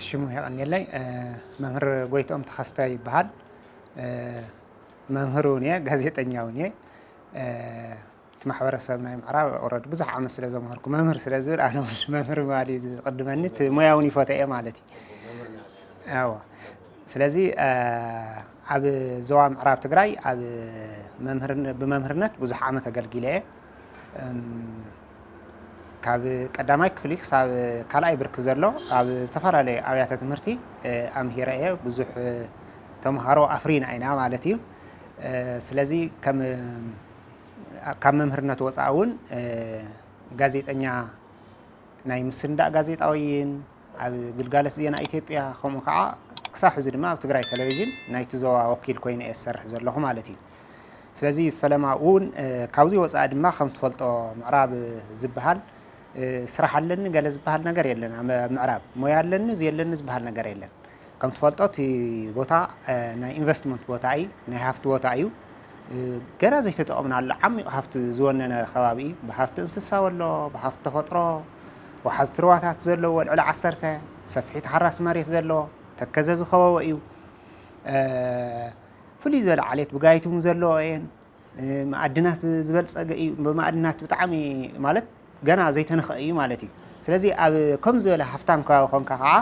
ሽሙ የቐንየለይ። መምህር ጎይትኦም ተኸስተ ይበሃል። መምህር እውን እየ፣ ጋዜጠኛ እውን እየ። እቲ ማሕበረሰብ ናይ ምዕራብ ኦረድ ብዙሕ ዓመት ስለ ዘምሃርኩ፣ መምህር ስለ ዝብል ኣነ እውን መምህር ምባል እዩ ዝቕድመኒ። እቲ ሞያ እውን ይፈትዎ እየ ማለት እዩ። እዋ። ስለዚ ኣብ ዞባ ምዕራብ ትግራይ ኣብ መምህርነ- ብመምህርነት ብዙሕ ዓመት ኣገልጊለ እየ። ካብ ቀዳማይ ክፍሊ ክሳብ ካልኣይ ብርኪ ዘሎ ኣብ ዝተፈላለዩ ኣብያተ ትምህርቲ ኣምሂረ እየ። ብዙሕ ተምሃሮ ኣፍሪና ኢና ማለት እዩ። ስለዚ ከም ካብ መምህርነት ወፃኢ እውን ጋዜጠኛ ናይ ምስንዳእ ጋዜጣ ወይን ኣብ ግልጋሎት ዜና ኢትዮጵያ፣ ከምኡ ከዓ ክሳብ ሕዚ ድማ ኣብ ትግራይ ቴሌቪዥን ናይቲ ዞባ ወኪል ኮይነ እየ ዝሰርሕ ዘለኹ ማለት እዩ። ስለዚ ፈለማ እውን ካብዚ ወፃኢ ድማ ከም ትፈልጦ ምዕራብ ዝበሃል ስራሕ ኣለኒ ገለ ዝበሃል ነገር የለን። ኣብ ምዕራብ ሞያ ኣለኒ እዚ የለኒ ዝበሃል ነገር የለን። ከም ትፈልጦ እቲ ቦታ ናይ ኢንቨስትመንት ቦታ እዩ፣ ናይ ሃፍቲ ቦታ እዩ። ገና ዘይተጠቐምናሉ ዓሚቕ ሃፍቲ ዝወነነ ከባቢ እዩ። ብሃፍቲ እንስሳ ኣሎ፣ ብሃፍቲ ተፈጥሮ፣ ወሓዝቲ ሩባታት ዘለዎ፣ ልዕሊ ዓሰርተ ሰፊሕ ተሓራሲ መሬት ዘለዎ፣ ተከዘ ዝኸበቦ እዩ። ፍልይ ዝበለ ዓሌት ብጋይቱ እውን ዘለዎ እየን። ማዕድናት ዝበልፀገ እዩ። ብማዕድናት ብጣዕሚ ማለት ገና ዘይተነኸ እዩ ማለት እዩ። ስለዚ ኣብ ከም ዝበለ ሃፍታም ከባቢ ኮንካ ከዓ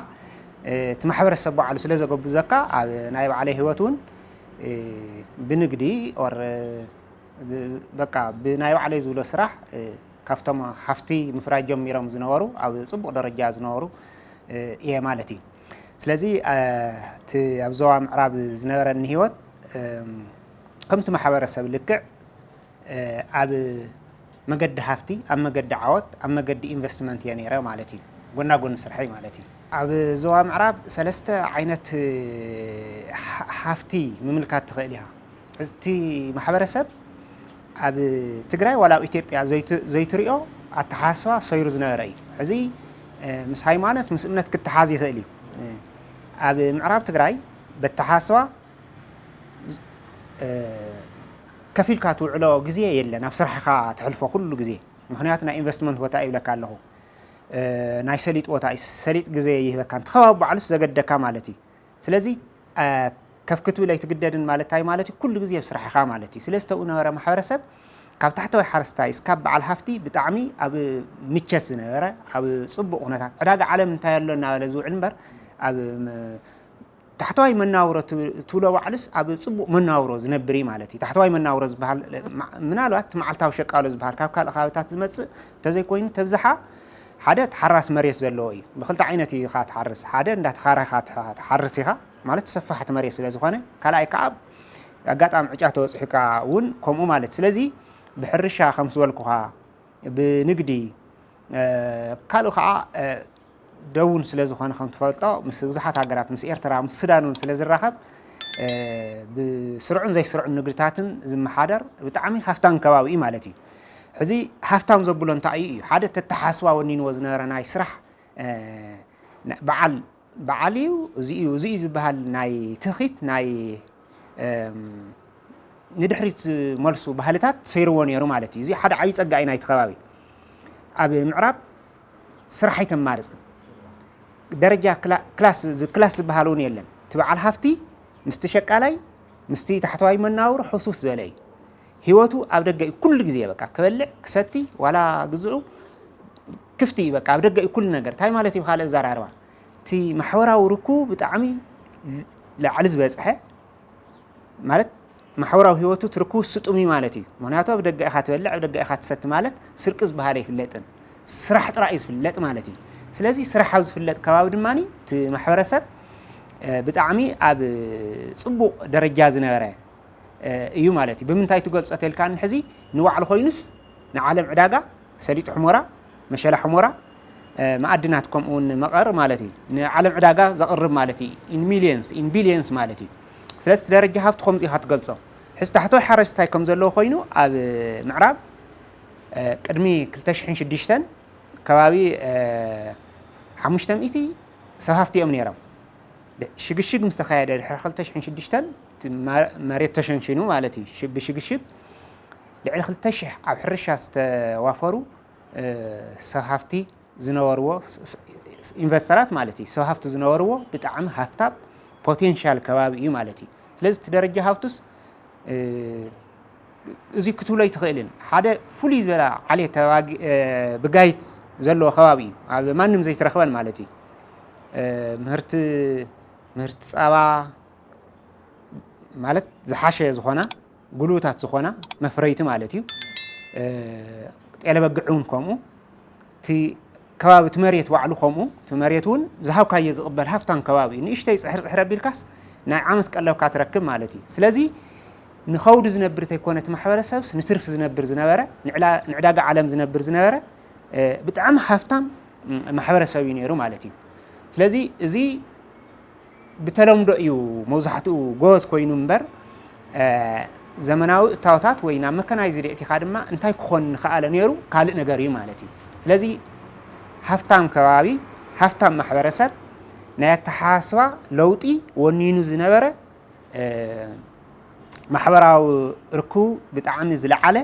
እቲ ማሕበረሰብ ባዕሉ ስለ ዘጎብዘካ ኣብ ናይ ባዕለይ ህይወት እውን ብንግዲ ኦር በቃ ብናይ ባዕለይ ዝብሎ ስራሕ ካብቶም ሃፍቲ ምፍራይ ጀሚሮም ዝነበሩ ኣብ ፅቡቕ ደረጃ ዝነበሩ እየ ማለት እዩ። ስለዚ እቲ ኣብ ዞባ ምዕራብ ዝነበረኒ ህይወት ከምቲ ማሕበረሰብ ልክዕ ኣብ መገዲ ሃፍቲ፣ ኣብ መገዲ ዓወት፣ ኣብ መገዲ ኢንቨስትመንት እየ ነይረ ማለት እዩ። ጎና ጎኒ ስርሐይ ማለት እዩ። ኣብ ዞባ ምዕራብ ሰለስተ ዓይነት ሃፍቲ ምምልካት ትኽእል ኢኻ። እቲ ማሕበረሰብ ኣብ ትግራይ ዋላ ኣብ ኢትዮጵያ ዘይትሪኦ ኣተሓሳስባ ሰይሩ ዝነበረ እዩ። ሕዚ ምስ ሃይማኖት ምስ እምነት ክተሓዝ ይኽእል እዩ። ኣብ ምዕራብ ትግራይ በተሓሳስባ ከፊልካ ትውዕሎ ግዜ የለን፣ ኣብ ስራሕኻ ተሕልፎ ኩሉ ግዜ። ምክንያቱ ናይ ኢንቨስትመንት ቦታ ይብለካ ኣለኹ፣ ናይ ሰሊጥ ቦታ እዩ፣ ሰሊጥ ግዜ ይህበካ፣ እቲ ከባቢ ባዕሉስ ዘገደካ ማለት እዩ። ስለዚ ከፍ ክትብል ኣይትግደድን ማለት እንታይ ማለት እዩ? ኩሉ ግዜ ኣብ ስራሕኻ ማለት እዩ። ስለዚ ተብኡ ነበረ ማሕበረሰብ ካብ ታሕተዋይ ሓረስታይ እስካብ በዓል ሃፍቲ ብጣዕሚ ኣብ ምቸት ዝነበረ፣ ኣብ ፅቡቕ ኩነታት፣ ዕዳጋ ዓለም እንታይ ኣሎ እናበለ ዝውዕል እምበር ኣብ ታሕተዋይ መናውሮ ትብሎ ባዕሉስ ኣብ ፅቡቕ መናውሮ ዝነብር እዩ ማለት እዩ። ታሕተዋይ መናውሮ ዝበሃል ምናልባት እቲ መዓልታዊ ሸቃሎ ዝበሃል ካብ ካልእ ከባቢታት ዝመፅእ እንተዘይኮይኑ ተብዝሓ ሓደ ተሓራስ መሬት ዘለዎ እዩ። ብክልተ ዓይነት እዩ ኢኻ ትሓርስ። ሓደ እንዳተኻራኻ ትሓርስ ኢኻ ማለት ሰፋሕቲ መሬት ስለ ዝኾነ፣ ካልኣይ ከዓ ኣጋጣሚ ዕጫ ተወፂሑካ እውን ከምኡ ማለት። ስለዚ ብሕርሻ ከም ዝበልኩኻ ብንግዲ ካልእ ከዓ ደውን ስለ ዝኾነ ከም ትፈልጦ ምስ ብዙሓት ሃገራት ምስ ኤርትራ ምስ ሱዳን እውን ስለ ዝራኸብ ብስሩዕን ዘይስሩዕን ንግድታትን ዝመሓደር ብጣዕሚ ሃፍታም ከባቢ እዩ ማለት እዩ። ሕዚ ሃፍታም ዘብሎ እንታይ እዩ እዩ ሓደ ተተሓስባ ወኒንዎ ዝነበረ ናይ ስራሕ በዓል በዓል እዩ እዚ እዩ እዚ እዩ ዝበሃል ናይ ትኺት ናይ ንድሕሪት ዝመልሱ ባህልታት ሰይርዎ ነይሩ ማለት እዩ። እዚ ሓደ ዓብዪ ፀጋ እዩ ናይቲ ከባቢ። ኣብ ምዕራብ ስራሕ ኣይተማርፅን። ደረጃ ክላስ ዝበሃል እውን የለን። እቲ በዓል ሃፍቲ ምስቲ ሸቃላይ ምስቲ ታሕተዋይ መናብሮ ሕሱስ ዝበለ እዩ። ህይወቱ ኣብ ደገ እዩ ኩሉ ግዜ በቃ ክበልዕ ክሰቲ ዋላ ግዝኡ ክፍቲ እዩ በቃ ኣብ ደገ እዩ ኩሉ ነገር። እንታይ ማለት እዩ ብካልእ ኣዘራርባ እቲ ማሕበራዊ ርክቡ ብጣዕሚ ላዕሊ ዝበፅሐ ማለት ማሕበራዊ ህይወቱ ትርክቡ ስጡም እዩ ማለት እዩ። ምክንያቱ ኣብ ደገ ኢኻ ትበልዕ ኣብ ደገ ኢኻ ትሰቲ ማለት ስርቂ ዝበሃል ኣይፍለጥን። ስራሕ ጥራይ እዩ ዝፍለጥ ማለት እዩ። ስለዚ ስራሕ ኣብ ዝፍለጥ ከባቢ ድማ እቲ ማሕበረሰብ ብጣዕሚ ኣብ ፅቡቕ ደረጃ ዝነበረ እዩ ማለት እዩ። ብምንታይ ትገልፆ ተልካ ንሕዚ ንባዕሉ ኮይኑስ ንዓለም ዕዳጋ ሰሊጥ ሕሞራ፣ መሸላ ሕሞራ፣ መኣድናት ከምኡ እውን መቐር ማለት እዩ። ንዓለም ዕዳጋ ዘቕርብ ማለት እዩ። ኢን ሚሊየንስ ኢን ቢሊየንስ ማለት እዩ። ስለዚ ደረጃ ሃፍቲ ከምዚ ኢኻ ትገልፆ። ሕዚ ታሕተዋይ ሓረስታይ ከም ዘለዎ ኮይኑ ኣብ ምዕራብ ቅድሚ ክልተ ሽሕን ሽዱሽተን ከባቢ ሓሙሽተ ሚእቲ ሰብ ሃፍቲ እዮም ነይሮም። ሽግሽግ ምስ ተኻየደ ድሕሪ ክልተ ሽሕን ሽዱሽተን መሬት ተሸንሽኑ ማለት እዩ። ብሽግሽግ ልዕሊ ክልተ ሽሕ ኣብ ሕርሻ ዝተዋፈሩ ሰብ ሃፍቲ ዝነበርዎ ኢንቨስተራት ማለት እዩ፣ ሰብ ሃፍቲ ዝነበርዎ ብጣዕሚ ሃፍታም ፖቴንሻል ከባቢ እዩ ማለት እዩ። ስለዚ እቲ ደረጃ ሃፍቱስ እዚ ክትብሎ ኣይትኽእልን። ሓደ ፍሉይ ዝበላ ዓሌት ብጋይት ዘለዎ ከባቢ እዩ፣ ኣብ ማንም ዘይትረኽበን ማለት እዩ። ምህርቲ ምህርቲ ፃባ ማለት ዝሓሸ ዝኾና ጉልብታት ዝኾና መፍረይቲ ማለት እዩ። ጤለ በግዕ እውን ከምኡ፣ እቲ ከባቢ እቲ መሬት ባዕሉ ከምኡ፣ እቲ መሬት እውን ዝሃብካዮ ዝቕበል ሃፍታም ከባቢ እዩ። ንእሽተይ ፅሕር ፅሕር ኣቢልካስ ናይ ዓመት ቀለብካ ትረክብ ማለት እዩ። ስለዚ ንኸውዲ ዝነብር ተይኮነ እቲ ማሕበረሰብስ ንትርፊ ዝነብር ዝነበረ፣ ንዕዳጋ ዓለም ዝነብር ዝነበረ ብጣዕሚ ሃፍታም ማሕበረሰብ እዩ ነይሩ ማለት እዩ። ስለዚ እዚ ብተለምዶ እዩ መብዛሕትኡ ጎበዝ ኮይኑ እምበር ዘመናዊ እታወታት ወይ ናብ መከናይዝድ የእቲኻ ድማ እንታይ ክኾን ንኸኣለ ነይሩ ካልእ ነገር እዩ ማለት እዩ። ስለዚ ሃፍታም ከባቢ፣ ሃፍታም ማሕበረሰብ ናይ ኣተሓሳስባ ለውጢ ወኒኑ ዝነበረ ማሕበራዊ ርክቡ ብጣዕሚ ዝለዓለ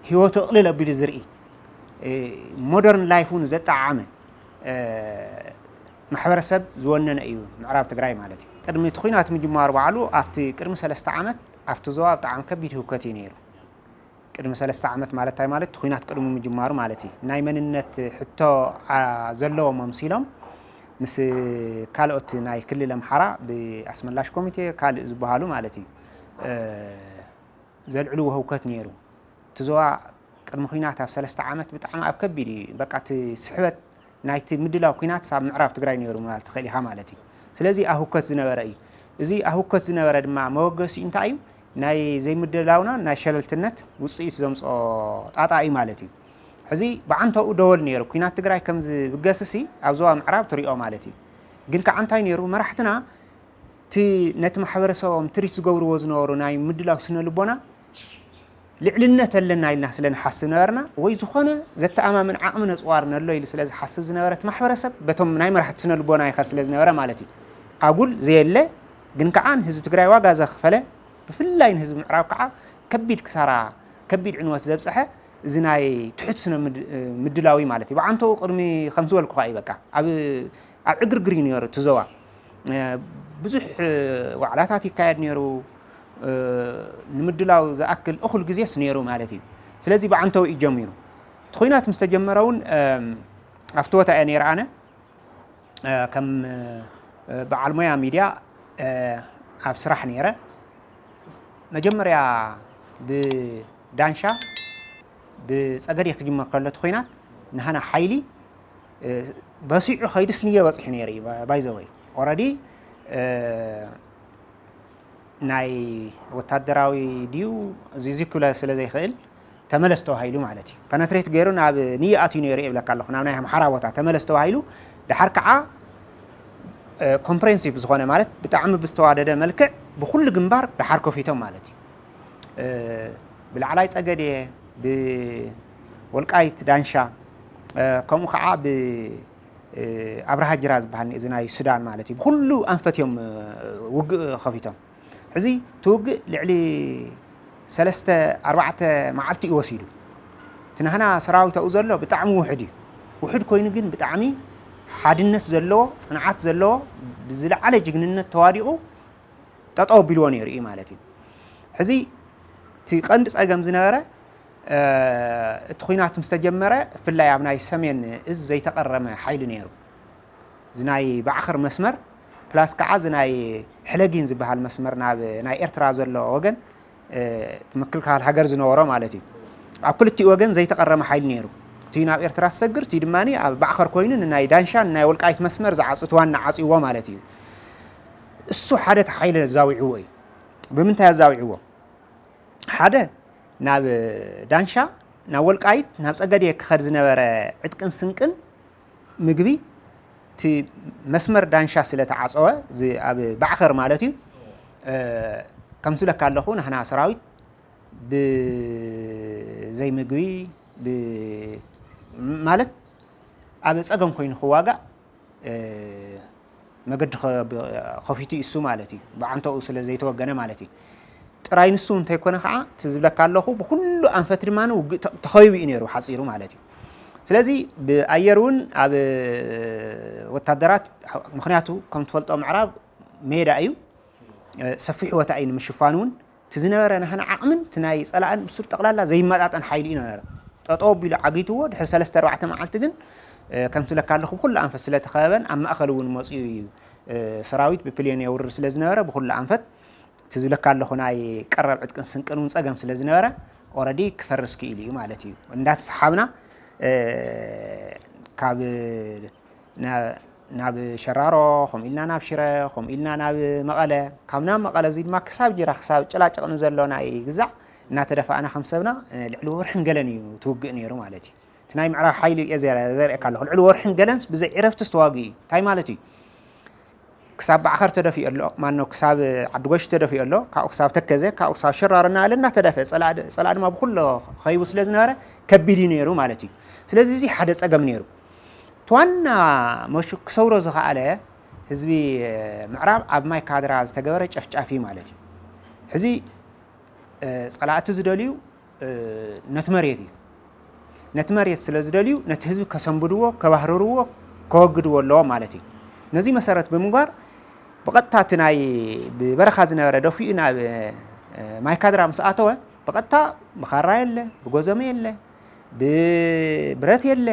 ህይወቱ እቕልል ኣቢሉ ዝርኢ ሞደርን ላይፍ እውን ዘጠዓዓመ ማሕበረሰብ ዝወነነ እዩ ምዕራብ ትግራይ ማለት እዩ። ቅድሚ እቲ ኹናት ምጅማሩ ባዕሉ ኣብቲ ቅድሚ ሰለስተ ዓመት ኣብቲ ዞባ ብጣዕሚ ከቢድ ህውከት እዩ ነይሩ። ቅድሚ ሰለስተ ዓመት ማለት እንታይ ማለት? እቲ ኹናት ቅድሚ ምጅማሩ ማለት እዩ። ናይ መንነት ሕቶ ዘለዎም ኣምሲሎም ምስ ካልኦት ናይ ክልል ኣምሓራ ብኣስመላሽ ኮሚቴ ካልእ ዝበሃሉ ማለት እዩ ዘልዕልዎ ህውከት ነይሩ። እቲ ዞባ ቅድሚ ኹናት ኣብ ሰለስተ ዓመት ብጣዕሚ ኣብ ከቢድ እዩ። በቃ እቲ ስሕበት ናይቲ ምድላው ኹናት ኣብ ምዕራብ ትግራይ ነይሩ ምባል ትኽእል ኢኻ ማለት እዩ። ስለዚ ኣብ ህውከት ዝነበረ እዩ። እዚ ኣብ ህውከት ዝነበረ ድማ መበገሲኡ እንታይ እዩ? ናይ ዘይምድላውና ናይ ሸለልትነት ውፅኢት ዘምፅኦ ጣጣ እዩ ማለት እዩ። ሕዚ ብዓንተኡ ደወል ነይሩ። ኲናት ትግራይ ከም ዝብገስሲ ኣብ ዞባ ምዕራብ ትሪኦ ማለት እዩ። ግን ከዓ እንታይ ነይሩ? መራሕትና እቲ ነቲ ማሕበረሰቦም ትሪት ዝገብርዎ ዝነበሩ ናይ ምድላው ስነ ልቦና ልዕልነት ኣለና ኢልና ስለ ንሓስብ ነበርና፣ ወይ ዝኾነ ዘተኣማምን ዓቕሚ ነፅዋር ነሎ ኢሉ ስለ ዝሓስብ ዝነበረ እቲ ማሕበረሰብ በቶም ናይ መራሕቲ ስነ ልቦና ይኸድ ስለ ዝነበረ ማለት እዩ። ኣጉል ዘየለ ግን ከዓ ንህዝቢ ትግራይ ዋጋ ዘኽፈለ ብፍላይ ንህዝቢ ምዕራብ ከዓ ከቢድ ክሳራ ከቢድ ዕንወት ዘብፀሐ እዚ ናይ ትሑት ስነ ምድላዊ ማለት እዩ። ብዓንተኡ ቅድሚ ከም ዝበልኩኻ እዩ በቃ ኣብ ኣብ ዕግርግር እዩ ነይሩ እቲ ዞባ። ብዙሕ ዋዕላታት ይካየድ ነይሩ። ንምድላው ዝኣክል እኹል ግዜስ ነይሩ ማለት እዩ። ስለዚ ብዓንተው እዩ ጀሚሩ። እቲ ኹናት ምስ ተጀመረ እውን ኣብቲ ቦታ እየ ነይረ ኣነ ከም በዓል ሞያ ሚድያ ኣብ ስራሕ ነይረ። መጀመርያ ብዳንሻ ብፀገዴ ክጅመር ከሎ እቲ ኹናት ንሃና ሓይሊ በሲዑ ከይድስ ንየ በፂሑ ነይሩ እዩ። ባይዘወይ ኦረዲ ናይ ወታደራዊ ድዩ እዚ እዚ ክብለ ስለ ዘይኽእል ተመለስ ተባሂሉ ማለት እዩ። ፐነትሬት ገይሩ ናብ ንየ ኣትዩ ነይሩ እየ ይብለካ ኣለኹ፣ ናብ ናይ ኣምሓራ ቦታ ተመለስ ተባሂሉ። ድሓር ከዓ ኮምፕሬንሲቭ ዝኾነ ማለት ብጣዕሚ ብዝተዋደደ መልክዕ ብኩሉ ግንባር ድሓር ከፊቶም ማለት እዩ። ብላዕላይ ፀገዴ፣ ብወልቃይት ዳንሻ፣ ከምኡ ከዓ ብኣብርሃ ጅራ ዝበሃል እዚ ናይ ሱዳን ማለት እዩ። ብኩሉ ኣንፈት እዮም ውግእ ከፊቶም። ሕዚ እቲ ውግእ ልዕሊ ሰለስተ ኣርባዕተ መዓልቲ እዩ ወሲዱ። እቲ ናህና ሰራዊት ኣብኡ ዘሎ ብጣዕሚ ውሑድ እዩ። ውሑድ ኮይኑ ግን ብጣዕሚ ሓድነት ዘለዎ፣ ፅንዓት ዘለዎ፣ ብዝለዓለ ጅግንነት ተዋዲቑ ጠጠው ኣቢልዎ ነይሩ እዩ ማለት እዩ። ሕዚ እቲ ቀንዲ ፀገም ዝነበረ እቲ ኹናት ምስ ተጀመረ ብፍላይ ኣብ ናይ ሰሜን እዝ ዘይተቐረመ ሓይሊ ነይሩ። እዚ ናይ ባዕኽር መስመር ፕላስ ከዓ እዚ ናይ ሕለጊን ዝበሃል መስመር ናብ ናይ ኤርትራ ዘሎ ወገን ምክልኻል ሃገር ዝነበሮ ማለት እዩ። ኣብ ክልቲኡ ወገን ዘይተቐረመ ሓይሊ ነይሩ። እቲ ናብ ኤርትራ ዝሰግር እቲ ድማ ኣብ ባዕኸር ኮይኑ ንናይ ዳንሻ ንናይ ወልቃይት መስመር ዝዓፁ እቲ ዋና ዓፅዎ ማለት እዩ። እሱ ሓደ እቲ ሓይሊ ኣዛዊዕዎ እዩ። ብምንታይ ኣዛዊዕዎ? ሓደ ናብ ዳንሻ ናብ ወልቃይት ናብ ፀገዴ ክኸድ ዝነበረ ዕጥቅን ስንቅን ምግቢ እቲ መስመር ዳንሻ ስለ ተዓፀወ ኣብ ባዕኸር ማለት እዩ። ከም ዝብለካ ኣለኹ ናህና ሰራዊት ብዘይ ምግቢ ማለት ኣብ ፀገም ኮይኑ ክዋጋእ መገዲ ከፊቱ እሱ ማለት እዩ። ብዓንተኡ ስለ ዘይተወገነ ማለት እዩ። ጥራይ ንሱ እንተይኮነ ከዓ እቲ ዝብለካ ኣለኹ ብኩሉ ኣንፈት ድማ ውግእ ተኸቢቡ እዩ ነይሩ ሓፂሩ ማለት እዩ። ስለዚ ብኣየር እውን ኣብ ወታደራት፣ ምክንያቱ ከም ትፈልጦ ምዕራብ ሜዳ እዩ፣ ሰፊሕ ቦታ እዩ ንምሽፋን እውን። እቲ ዝነበረ ናህና ዓቕምን እቲ ናይ ጸላእን ብሱር ጠቕላላ ዘይመጣጠን ሓይሊ እዩ ነበረ። ጠጠው ኣቢሉ ዓጊትዎ ድሕሪ ሰለስተ ኣርባዕተ መዓልቲ ግን ከም ትብለካ ኣለኹ ብኩሉ ኣንፈት ስለተኸበበን ኣብ ማእኸል እውን መፅኡ እዩ፣ ሰራዊት ብፕሌን የውርድ ስለ ዝነበረ ብኩሉ ኣንፈት እቲ ዝብለካ ኣለኹ ናይ ቀረብ ዕጥቅን ስንቅን እውን ጸገም ስለ ዝነበረ ኦረዲ ክፈርስ ክኢሉ እዩ ማለት እዩ። እንዳተሰሓብና ካብ ናብ ሸራሮ፣ ከምኡ ኢልና ናብ ሽረ፣ ከምኡ ኢልና ናብ መቐለ፣ ካብ ናብ መቐለ እዚ ድማ ክሳብ ጅራ ክሳብ ጭላጭቕ ንዘሎ ናይ ግዛዕ እናተደፋእና ከም ሰብና ልዕሊ ወርሕን ገለን እዩ ትውግእ ነይሩ ማለት እዩ። እቲ ናይ ምዕራብ ሓይሊ እየ ዘርእየካ ኣለኹ። ልዕሊ ወርሕን ገለንስ ብዘይ ዕረፍቲ ዝተዋግኡ እዩ። እንታይ ማለት እዩ? ክሳብ ባዕኸር ተደፊኡ ኣሎ፣ ማኖ ክሳብ ዓዲጎሽ ተደፊኡ ኣሎ፣ ካብኡ ክሳብ ተከዘ፣ ካብኡ ክሳብ ሸራሮ እናበለ እናተደፈ፣ ጸላእ ድማ ብኩሎ ኸይቡ ስለ ዝነበረ ከቢድ እዩ ነይሩ ማለት እዩ። ስለዚ እዚ ሓደ ጸገም ነይሩ። እቲ ዋና መሹ ክሰብሮ ዝኸኣለ ህዝቢ ምዕራብ ኣብ ማይ ካድራ ዝተገበረ ጨፍጫፍ እዩ ማለት እዩ። ሕዚ ጸላእቲ ዝደልዩ ነቲ መሬት እዩ። ነቲ መሬት ስለ ዝደልዩ ነቲ ህዝቢ ከሰንብድዎ፣ ከባህርርዎ፣ ከወግድዎ ኣለዎ ማለት እዩ። ነዚ መሰረት ብምግባር ብቐጥታ እቲ ናይ ብበረኻ ዝነበረ ደፊኡ ናብ ማይካድራ ምስ ኣተወ ብቐጥታ ብኻራ የለ፣ ብጎዘመ የለ፣ ብብረት የለ፣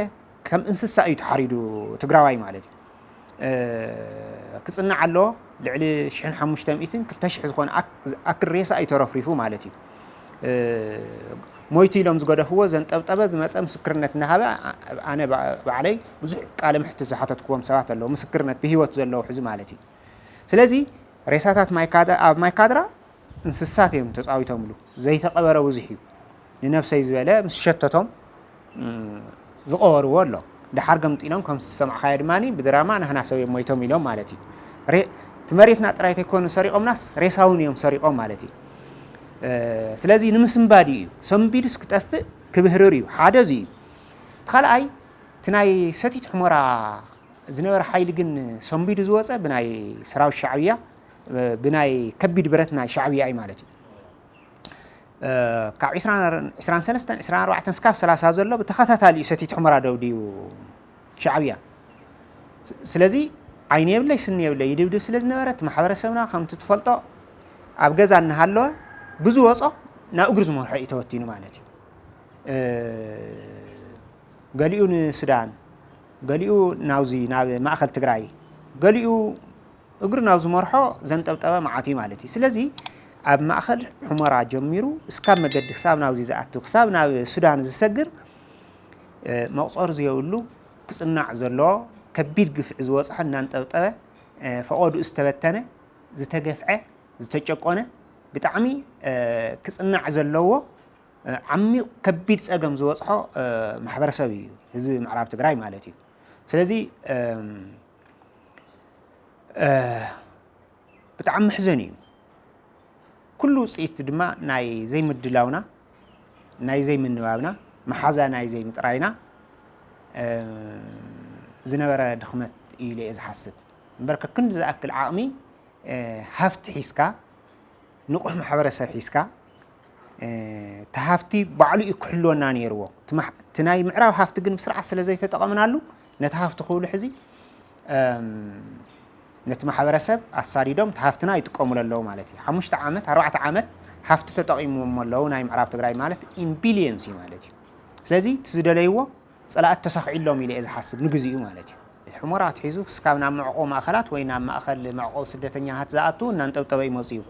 ከም እንስሳ እዩ ተሓሪዱ ትግራዋይ ማለት እዩ። ክጽናዕ ኣሎ። ልዕሊ ሽሕን ሓሙሽተ ሚእትን ክልተ ሽሕ ዝኾነ ኣክል ሬሳ እዩ ተረፍሪፉ ማለት እዩ። ሞይቱ ኢሎም ዝገደፍዎ ዘንጠብጠበ ዝመፀ ምስክርነት እናሃበ ኣነ ባዕለይ ብዙሕ ቃለ ምሕት ዝሓተትክዎም ሰባት ኣለዉ፣ ምስክርነት ብህይወት ዘለዉ ሕዚ ማለት እዩ። ስለዚ ሬሳታት ኣብ ማይካድራ እንስሳት እዮም ተፃዊቶምሉ። ዘይተቐበረ ብዙሕ እዩ። ንነብሰይ ዝበለ ምስ ሸተቶም ዝቐበርዎ ኣሎ። ደሓር ገምጢሎም ከም ዝሰማዕካዮ ድማ ብድራማ ናህና ሰብ እዮም ሞይቶም ኢሎም ማለት እዩ። እቲ መሬትና ጥራይ ተይኮኑ ሰሪቖምናስ ሬሳ እውን እዮም ሰሪቖም ማለት እዩ። ስለዚ ንምስንባድ እዩ። ሰንቢዱስ ክጠፍእ ክብህርር እዩ። ሓደ እዚ እዩ። እቲ ካልኣይ እቲ ናይ ሰቲት ሕሞራ ዝነበረ ሓይሊ ግን ሰንቢዱ ዝወፀ ብናይ ሰራዊት ሻዕብያ ብናይ ከቢድ ብረት ናይ ሻዕብያ እዩ ማለት እዩ። ካብ ዕስራን ሰለስተን ዕስራን ኣርባዕተን ስካብ ሰላሳ ዘሎ ብተኸታታሊ ሰቲት ሑመራ ደብዲቡ ሻዕብያ። ስለዚ ዓይኒ የብለይ ስኒ የብለይ ይድብድብ ስለ ዝነበረ እቲ ማሕበረሰብና ከምቲ ትፈልጦ ኣብ ገዛ እናሃለወ ብዝወፆ ናብ እግሪ ዝመርሖ እዩ ተወቲኑ ማለት እዩ። ገሊኡ ንሱዳን፣ ገሊኡ ናብዚ ናብ ማእኸል ትግራይ፣ ገሊኡ እግሩ ናብ ዝመርሖ ዘንጠብጠበ መዓት እዩ ማለት እዩ። ስለዚ ኣብ ማእኸል ሑመራ ጀሚሩ እስካብ መገዲ ክሳብ ናብዚ ዝኣቱ ክሳብ ናብ ሱዳን ዝሰግር መቑፀሪ ዘየብሉ ክፅናዕ ዘለዎ ከቢድ ግፍዒ ዝበፅሖ እናንጠብጠበ ፈቐድኡ ዝተበተነ ዝተገፍዐ ዝተጨቆነ ብጣዕሚ ክፅናዕ ዘለዎ ዓሚቕ ከቢድ ፀገም ዝበፅሖ ማሕበረሰብ እዩ ህዝቢ ምዕራብ ትግራይ ማለት እዩ። ስለዚ ብጣዕሚ መሕዘኒ እዩ። ኩሉ ውፅኢት ድማ ናይ ዘይምድላውና፣ ናይ ዘይምንባብና፣ መሓዛ ናይ ዘይምጥራይና ዝነበረ ድኽመት እዩ ኢለ እየ ዝሓስብ። እምበር ከክንዲ ዝኣክል ዓቕሚ ሃፍቲ ሒዝካ ንቑሕ ማሕበረሰብ ሒዝካ እቲ ሃፍቲ ባዕሉ እዩ ክሕልወና ነይርዎ። እቲ ናይ ምዕራብ ሃፍቲ ግን ብስርዓት ስለ ዘይተጠቐምናሉ ነቲ ሃፍቲ ክብሉ ሕዚ ነቲ ማሕበረሰብ ኣሳዲዶም እቲ ሃፍትና ይጥቀሙሉ ኣለዉ ማለት እዩ። ሓሙሽተ ዓመት ኣርባዕተ ዓመት ሃፍቲ ተጠቒሞም ኣለዉ ናይ ምዕራብ ትግራይ ማለት ኢን ቢልየንስ እዩ ማለት እዩ። ስለዚ እቲ ዝደለይዎ ፀላእቲ ተሳኺዕሎም ኢለ እየ ዝሓስብ ንግዚኡ ማለት እዩ። ሑመራ ኣትሒዙ ክስካብ ናብ መዕቆ ማእኸላት ወይ ናብ ማእኸል መዕቆብ ስደተኛታት ዝኣቱ እናንጠብጠበ ይመፁ እዩ።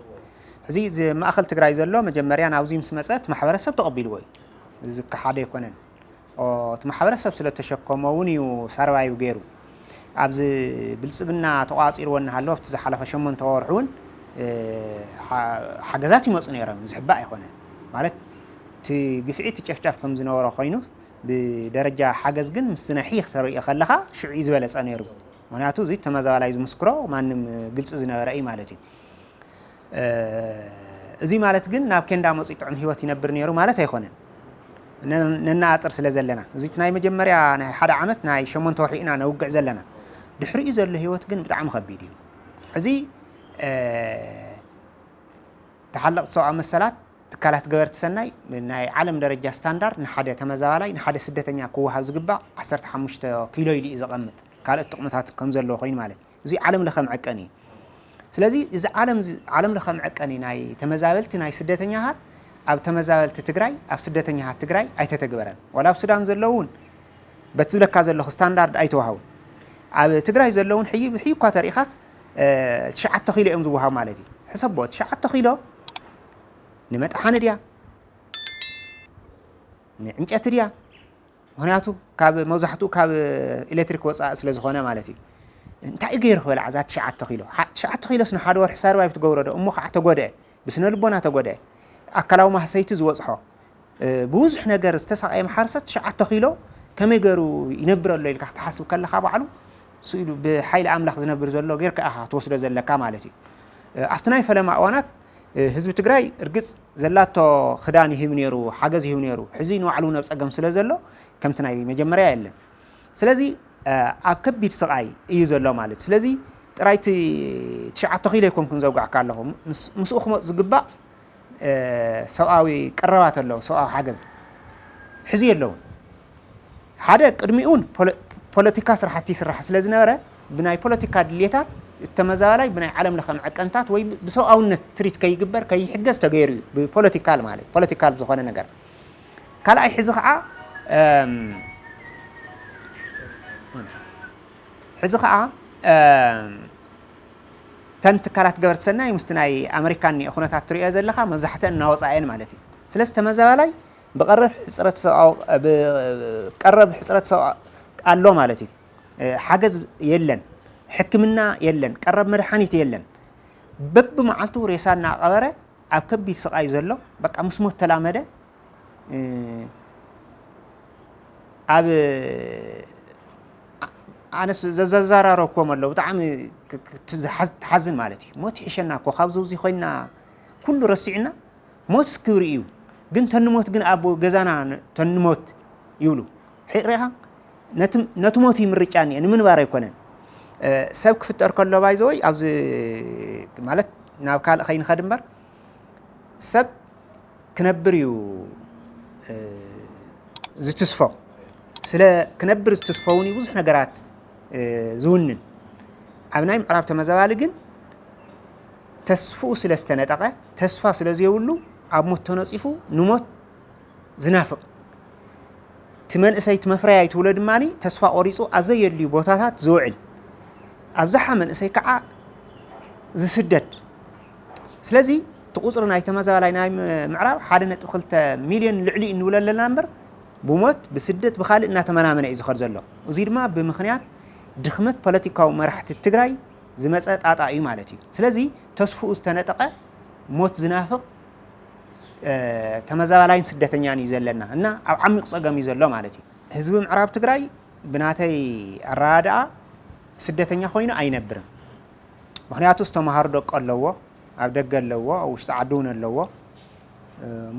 ሕዚ እዚ ማእኸል ትግራይ ዘሎ መጀመርያ ናብዚ ምስ መፀ እቲ ማሕበረሰብ ተቐቢልዎ እዩ። እዚ ክሓደ ኣይኮነን። እቲ ማሕበረሰብ ስለተሸከሞ እውን እዩ ሳርቫይቭ ገይሩ። ኣብዚ ብልፅግና ተቋፂርዎ እናሃለወ ኣብቲ ዝሓለፈ ሸሞንተ ወርሒ እውን ሓገዛት ይመፁ ነይሮም። ዝሕባእ ኣይኮነን ማለት እቲ ግፍዒ እቲ ጨፍጫፍ ከም ዝነበሮ ኮይኑ ብደረጃ ሓገዝ ግን ምስ ዝነሒ ክሰሪኦ ከለኻ ሽዑ እዩ ዝበለፀ ነይሩ። ምክንያቱ እዚ ተመዛባላይ ዝምስክሮ ማንም ግልፂ ዝነበረ እዩ ማለት እዩ። እዚ ማለት ግን ናብ ኬንዳ መፂኡ ጥዑም ህይወት ይነብር ነይሩ ማለት ኣይኮነን። ነናፅር ስለ ዘለና እዚ ናይ መጀመርያ ናይ ሓደ ዓመት ናይ ሸሞንተ ወርሒ ኢና ነውግዕ ዘለና። ድሕሪኡ ዘሎ ህይወት ግን ብጣዕሚ ከቢድ እዩ። እዚ ተሓለቕቲ ሰብኣዊ መሰላት እቲ ትካላት ገበርቲ ሰናይ ናይ ዓለም ደረጃ ስታንዳርድ ንሓደ ተመዛባላይ፣ ንሓደ ስደተኛ ክወሃብ ዝግባእ ዓሰርተ ሓሙሽተ ኪሎ ኢሉ እዩ ዘቐምጥ። ካልኦት ጥቕምታት ከም ዘለዎ ኮይኑ ማለት እዩ። እዚ ዓለም ለኸ መዐቀኒ እዩ። ስለዚ እዚ ዓለም፣ ዓለም ለኸ መዐቀኒ ናይ ተመዛበልቲ፣ ናይ ስደተኛታት ኣብ ተመዛበልቲ ትግራይ፣ ኣብ ስደተኛታት ትግራይ ኣይተተግበረን። ዋላ ኣብ ሱዳን ዘለዉ እውን በቲ ዝብለካ ዘለኹ ስታንዳርድ ኣይተዋሃቡን። ኣብ ትግራይ ዘለውን ሕይ ብሕይ እኳ ተሪኢኻስ ትሽዓተ ኪሎ እዮም ዝወሃቡ ማለት እዩ። ሕሰቦ፣ ትሽዓተ ኪሎ ንመጥሓኒ ድያ ንዕንጨቲ ድያ? ምክንያቱ ካብ መብዛሕትኡ ካብ ኤሌክትሪክ ወፃኢ ስለ ዝኾነ ማለት እዩ። እንታይ እዩ ገይሩ ክበልዓ እዛ ትሽዓተ ኪሎ? ትሽዓተ ኪሎስ ንሓደ ወርሒ ሰርቫይቭ ትገብሮ ዶ? እሞ ከዓ ተጎድአ፣ ብስነ ልቦና ተጎድአ፣ ኣካላዊ ማህሰይቲ ዝበፅሖ፣ ብብዙሕ ነገር ዝተሳቀየ መሓርሰ ትሽዓተ ኪሎ ከመይ ገይሩ ይነብር ኣሎ ኢልካ ክትሓስብ ከለካ ባዕሉ ስኢሉ ብሓይሊ ኣምላኽ ዝነብር ዘሎ ጌርካ ኢኻ ትወስዶ ዘለካ ማለት እዩ። ኣብቲ ናይ ፈለማ እዋናት ህዝቢ ትግራይ እርግፅ ዘላቶ ክዳን ይህብ ነይሩ፣ ሓገዝ ይህብ ነይሩ። ሕዚ ንባዕሉ እውን ኣብ ፀገም ስለ ዘሎ ከምቲ ናይ መጀመርያ የለን። ስለዚ ኣብ ከቢድ ስቓይ እዩ ዘሎ ማለት እዩ። ስለዚ ጥራይ እቲ ትሽዓተ ኪሎ ኣይኮንኩን ዘውጋዕካ ኣለኹ፣ ምስኡ ክመፁ ዝግባእ ሰብኣዊ ቀረባት ኣለዉ፣ ሰብኣዊ ሓገዝ ሕዚ የለውን። ሓደ ቅድሚኡን ፖለቲካ ስራሕቲ ይስራሕ ስለ ዝነበረ ብናይ ፖለቲካ ድልየታት ተመዛባላይ ብናይ ዓለም ለኸ መዐቀንታት ወይ ብሰብኣውነት ትሪት ከይግበር ከይሕገዝ ተገይሩ እዩ። ብፖለቲካል ማለት ፖለቲካል ብዝኾነ ነገር ካልኣይ ሕዚ ከዓ ሕዚ ከዓ ተን ትካላት ገበርቲ ሰናይ ምስቲ ናይ ኣመሪካ እኒኦ ኩነታት ትሪኦ ዘለካ መብዛሕተን እናወፃ እየን ማለት እዩ። ስለዚ ተመዛባላይ ብቀረብ ሕፅረት ሰብኣዊ ብቀረብ ሕፅረት ሰብኣዊ ኣሎ ማለት እዩ። ሓገዝ የለን፣ ሕክምና የለን፣ ቀረብ መድሓኒት የለን። በብመዓልቱ ሬሳ እናቀበረ ኣብ ከቢድ ስቓይ ዘሎ በቃ ምስ ሞት ተላመደ። ኣብ ኣነስ ዘዘራረብኩም ኣለዉ ብጣዕሚ ትሓዝን ማለት እዩ። ሞት ይሕሸና እኮ ካብ ዘውዚ ኮይና ኩሉ ረሲዕና ሞትስ ክብሪ እዩ። ግን ተንሞት ግን ኣብ ገዛና ተንሞት ይብሉ። ሪኻ ነቲ ሞት እዩ ምርጫ እኒአ ንምንባር ኣይኮነን። ሰብ ክፍጠር ከሎ ባይዘወይ ኣብዚ ማለት ናብ ካልእ ከይንኸድ እምበር ሰብ ክነብር እዩ ዝትስፎ። ስለ ክነብር ዝትስፎ እውን እዩ ብዙሕ ነገራት ዝውንን። ኣብ ናይ ምዕራብ ተመዛባሊ ግን ተስፍኡ ስለ ዝተነጠቐ፣ ተስፋ ስለ ዘየብሉ ኣብ ሞት ተነፂፉ ንሞት ዝናፍቕ እቲ መንእሰይ እቲ መፍረያይ ትብሎ ድማ ተስፋ ቆሪፁ ኣብ ዘየድልዩ ቦታታት ዝውዕል ኣብዝሓ መንእሰይ ከዓ ዝስደድ። ስለዚ እቲ ቁፅሪ ናይ ተመዛባላይ ናይ ምዕራብ ሓደ ነጥቢ ክልተ ሚልዮን ልዕሊ እዩ እንብሎ ኣለና እምበር ብሞት ብስደት ብካልእ እናተመናመነ እዩ ዝኸድ ዘሎ። እዚ ድማ ብምክንያት ድኽመት ፖለቲካዊ መራሕቲ ትግራይ ዝመፀ ጣጣ እዩ ማለት እዩ። ስለዚ ተስፍኡ ዝተነጠቐ ሞት ዝናፍቕ ተመዛባላይን ስደተኛን እዩ ዘለና እና ኣብ ዓሚቕ ፀገም እዩ ዘሎ ማለት እዩ። ህዝቢ ምዕራብ ትግራይ ብናተይ ኣረዳድኣ ስደተኛ ኮይኑ ኣይነብርን። ምክንያቱ ዝተምሃሩ ደቂ ኣለዎ፣ ኣብ ደገ ኣለዎ፣ ኣብ ውሽጢ ዓዲ እውን ኣለዎ።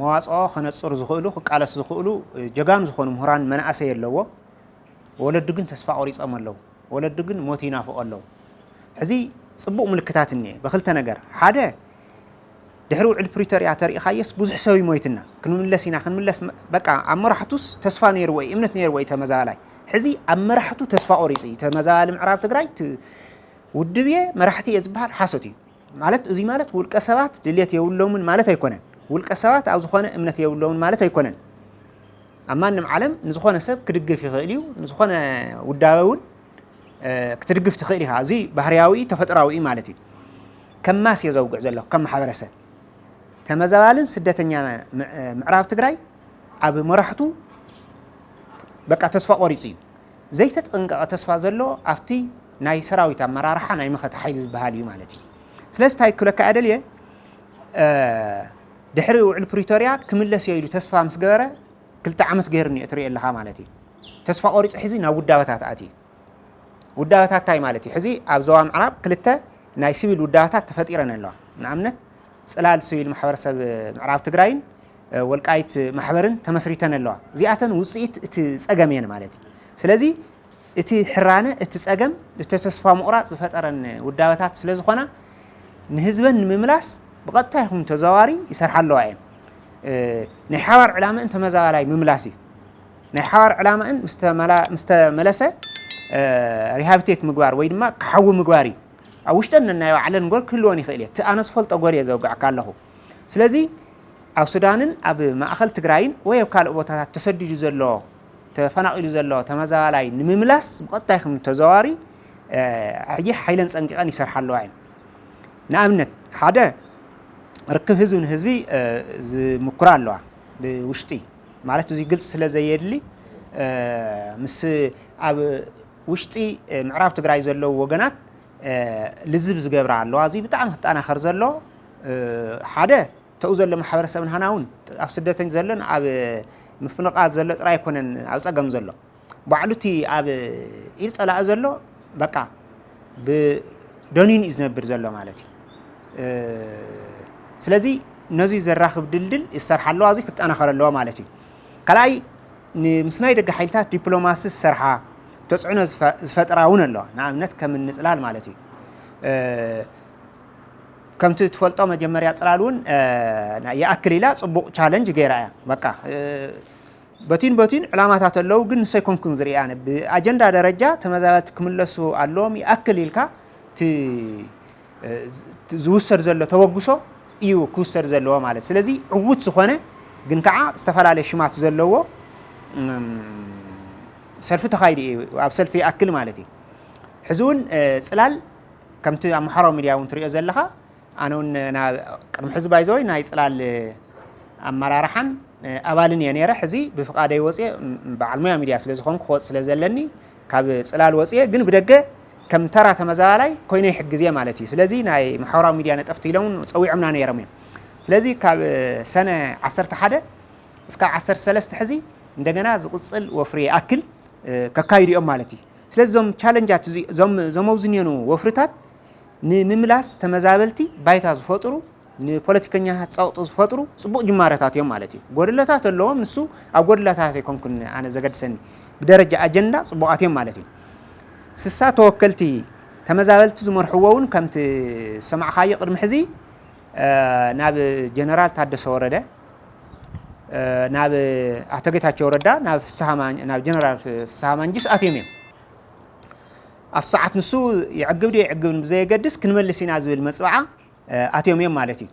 መዋፅኦ ከነፅሩ ዝኽእሉ ክቃለሱ ዝኽእሉ ጀጋኑ ዝኾኑ ምሁራን መናእሰይ ኣለዎ። ወለዱ ግን ተስፋ ቆሪፆም ኣለዉ። ወለዱ ግን ሞት ይናፍቑ ኣለዉ። ሕዚ ፅቡቕ ምልክታት እኒአ ብክልተ ነገር። ሓደ ድሕሪ ውዕል ፕሪቶርያ ተሪኢኻየስ ብዙሕ ሰብ ይሞይትና ክንምለስ ኢና ክንምለስ በቃ ኣብ መራሕቱስ ተስፋ ነይርዎ እዩ እምነት ነይርዎ እዩ ተመዛባላይ። ሕዚ ኣብ መራሕቱ ተስፋ ቆሪፁ እዩ ተመዛባሊ ምዕራብ ትግራይ። ውድብ እየ መራሕቲ እየ ዝበሃል ሓሶት እዩ። ማለት እዚ ማለት ውልቀ ሰባት ድሌት የብሎምን ማለት ኣይኮነን። ውልቀ ሰባት ኣብ ዝኾነ እምነት የብሎምን ማለት ኣይኮነን። ኣብ ማንም ዓለም ንዝኾነ ሰብ ክድግፍ ይኽእል እዩ። ንዝኾነ ውዳበ እውን ክትድግፍ ትኽእል ኢኻ። እዚ ባህርያዊ ተፈጥራዊ ማለት እዩ። ከም ማስ እየ ዘውግዕ ዘለኹ ከም ማሕበረሰብ ተመዛባልን ስደተኛ ምዕራብ ትግራይ ኣብ መራሕቱ በቃ ተስፋ ቆሪፁ እዩ። ዘይተጠንቀቐ ተስፋ ዘሎ ኣብቲ ናይ ሰራዊት ኣመራርሓ ናይ መኸተ ሓይሊ ዝበሃል እዩ ማለት እዩ። ስለዚ እንታይ ክብለካ እየ ደልየ ድሕሪ ውዕል ፕሪቶርያ ክምለስ እየ ኢሉ ተስፋ ምስ ገበረ ክልተ ዓመት ገይሩ እኒኦ ትሪኦ ኣለኻ ማለት እዩ። ተስፋ ቆሪፁ ሕዚ ናብ ውዳበታት ኣትዩ። ውዳበታት እንታይ ማለት እዩ? ሕዚ ኣብ ዞባ ምዕራብ ክልተ ናይ ሲቪል ውዳበታት ተፈጢረን ኣለዋ። ንኣብነት ፅላል ሲቪል ማሕበረሰብ ምዕራብ ትግራይን ወልቃይት ማሕበርን ተመስሪተን ኣለዋ። እዚኣተን ውፅኢት እቲ ፀገም እየን ማለት እዩ። ስለዚ እቲ ሕራነ እቲ ፀገም እቲ ተስፋ ምቑራፅ ዝፈጠረን ውዳበታት ስለ ዝኾና ንህዝበን ንምምላስ ብቐጥታ ይኹን ተዘዋዋሪ ይሰርሓ ኣለዋ እየን። ናይ ሓባር ዕላምእን ተመዛባላይ ምምላስ እዩ። ናይ ሓባር ዕላምእን ምስ ተመለሰ ሪሃብቴት ምግባር ወይ ድማ ክሓዊ ምግባር እዩ። ኣብ ውሽጠን ነናይ ባዕለን ጎል ክህልወን ይኽእል እየ። እቲ ኣነ ዝፈልጦ ጎል እየ ዘውግዐካ ኣለኹ። ስለዚ ኣብ ሱዳንን ኣብ ማእኸል ትግራይን ወይ ኣብ ካልእ ቦታታት ተሰዲዱ ዘሎ ተፈናቒሉ ዘሎ ተመዛባላይ ንምምላስ ብቐጥታ ይኹን ተዘዋዋሪ ሕጂ ሓይለን ፀንቂቐን ይሰርሓ ኣለዋ እየን። ንኣብነት ሓደ ርክብ ህዝቢ ንህዝቢ ዝምኩራ ኣለዋ ብውሽጢ ማለት እዚ ግልፂ ስለ ዘየድሊ ምስ ኣብ ውሽጢ ምዕራብ ትግራይ ዘለዉ ወገናት ልዝብ ዝገብራ ኣለዋ። እዚ ብጣዕሚ ክጠናኸር ዘሎ ሓደ ተኡ ዘሎ ማሕበረሰብ ንሃና እውን ኣብ ስደተኝ ዘሎን ኣብ ምፍንቓል ዘሎ ጥራይ ኣይኮነን ኣብ ፀገም ዘሎ ባዕሉ እቲ ኣብ ኢድ ፀላኢ ዘሎ በቃ ብደኒኑ እዩ ዝነብር ዘሎ ማለት እዩ። ስለዚ ነዚ ዘራኽብ ድልድል ይሰርሓ ኣለዋ፣ እዚ ክጠናኸር ኣለዎ ማለት እዩ። ካልኣይ ምስ ናይ ደገ ሓይልታት ዲፕሎማሲ ዝሰርሓ ተፅዕኖ ዝፈጥራ እውን ኣለዋ። ንኣብነት ከም ምፅላል ማለት እዩ። ከምቲ ትፈልጦ መጀመርያ ፅላል እውን ይኣክል ኢላ ፅቡቕ ቻለንጅ ገይራ እያ። በቃ በቲን በቲን ዕላማታት ኣለዉ፣ ግን ንሰይ ኮንኩን ዝሪኣ ኣነ ብኣጀንዳ ደረጃ ተመዛበልቲ ክምለሱ ኣለዎም ይኣክል ኢልካ እቲ ዝውሰድ ዘሎ ተበግሶ እዩ ክውሰድ ዘለዎ ማለት። ስለዚ ዕዉት ዝኾነ ግን ከዓ ዝተፈላለየ ሽማት ዘለዎ ሰልፊ ተኻይዱ እዩ። ኣብ ሰልፊ ይኣክል ማለት እዩ። ሕዚ እውን ፅላል ከምቲ ኣብ ማሕበራዊ ሚድያ እውን ትሪኦ ዘለኻ ኣነ እውን ቅድሚ ሕዚ ባይዘወይ ናይ ፅላል ኣመራርሓን ኣባልን እየ ነይረ። ሕዚ ብፍቓደይ ወፅየ በዓል ሙያ ሚድያ ስለ ዝኾንኩ ክወፅ ስለ ዘለኒ ካብ ፅላል ወፅየ፣ ግን ብደገ ከም ተራ ተመዛባላይ ኮይነ ይሕግዝ እየ ማለት እዩ። ስለዚ ናይ ማሕበራዊ ሚድያ ነጠፍቲ ኢሎም እውን ፀዊዖምና ነይሮም እዮም። ስለዚ ካብ ሰነ ዓሰርተ ሓደ እስካብ ዓሰርተ ሰለስተ ሕዚ እንደገና ዝቕፅል ወፍሪ ይኣክል ከካይዱ እዮም ማለት እዩ። ስለዚ እዞም ቻለንጃት እዞም ዘመውዝንየኑ ወፍርታት ንምምላስ ተመዛበልቲ ባይታ ዝፈጥሩ ንፖለቲከኛታት ፀቕጢ ዝፈጥሩ ፅቡቕ ጅማረታት እዮም ማለት እዩ። ጎድለታት ኣለዎም፣ ንሱ ኣብ ጎድለታት ኣይኮንኩን ኣነ ዘገድሰኒ ብደረጃ ኣጀንዳ ፅቡቓት እዮም ማለት እዩ። ስሳ ተወከልቲ ተመዛበልቲ ዝመርሕዎ እውን ከምቲ ዝሰማዕኻዮ ቅድሚ ሕዚ ናብ ጀነራል ታደሰ ወረደ ናብ ኣቶ ጌታቸው ረዳ ናብ ጀነራል ፍስሃ ማንጁስ ኣትዮም እዮም። ኣብ ሰዓት ንሱ ይዕግብ ድዮ ይዕግብን ብዘየገድስ ክንመልስ ኢና ዝብል መፅብዓ ኣትዮም እዮም ማለት እዩ።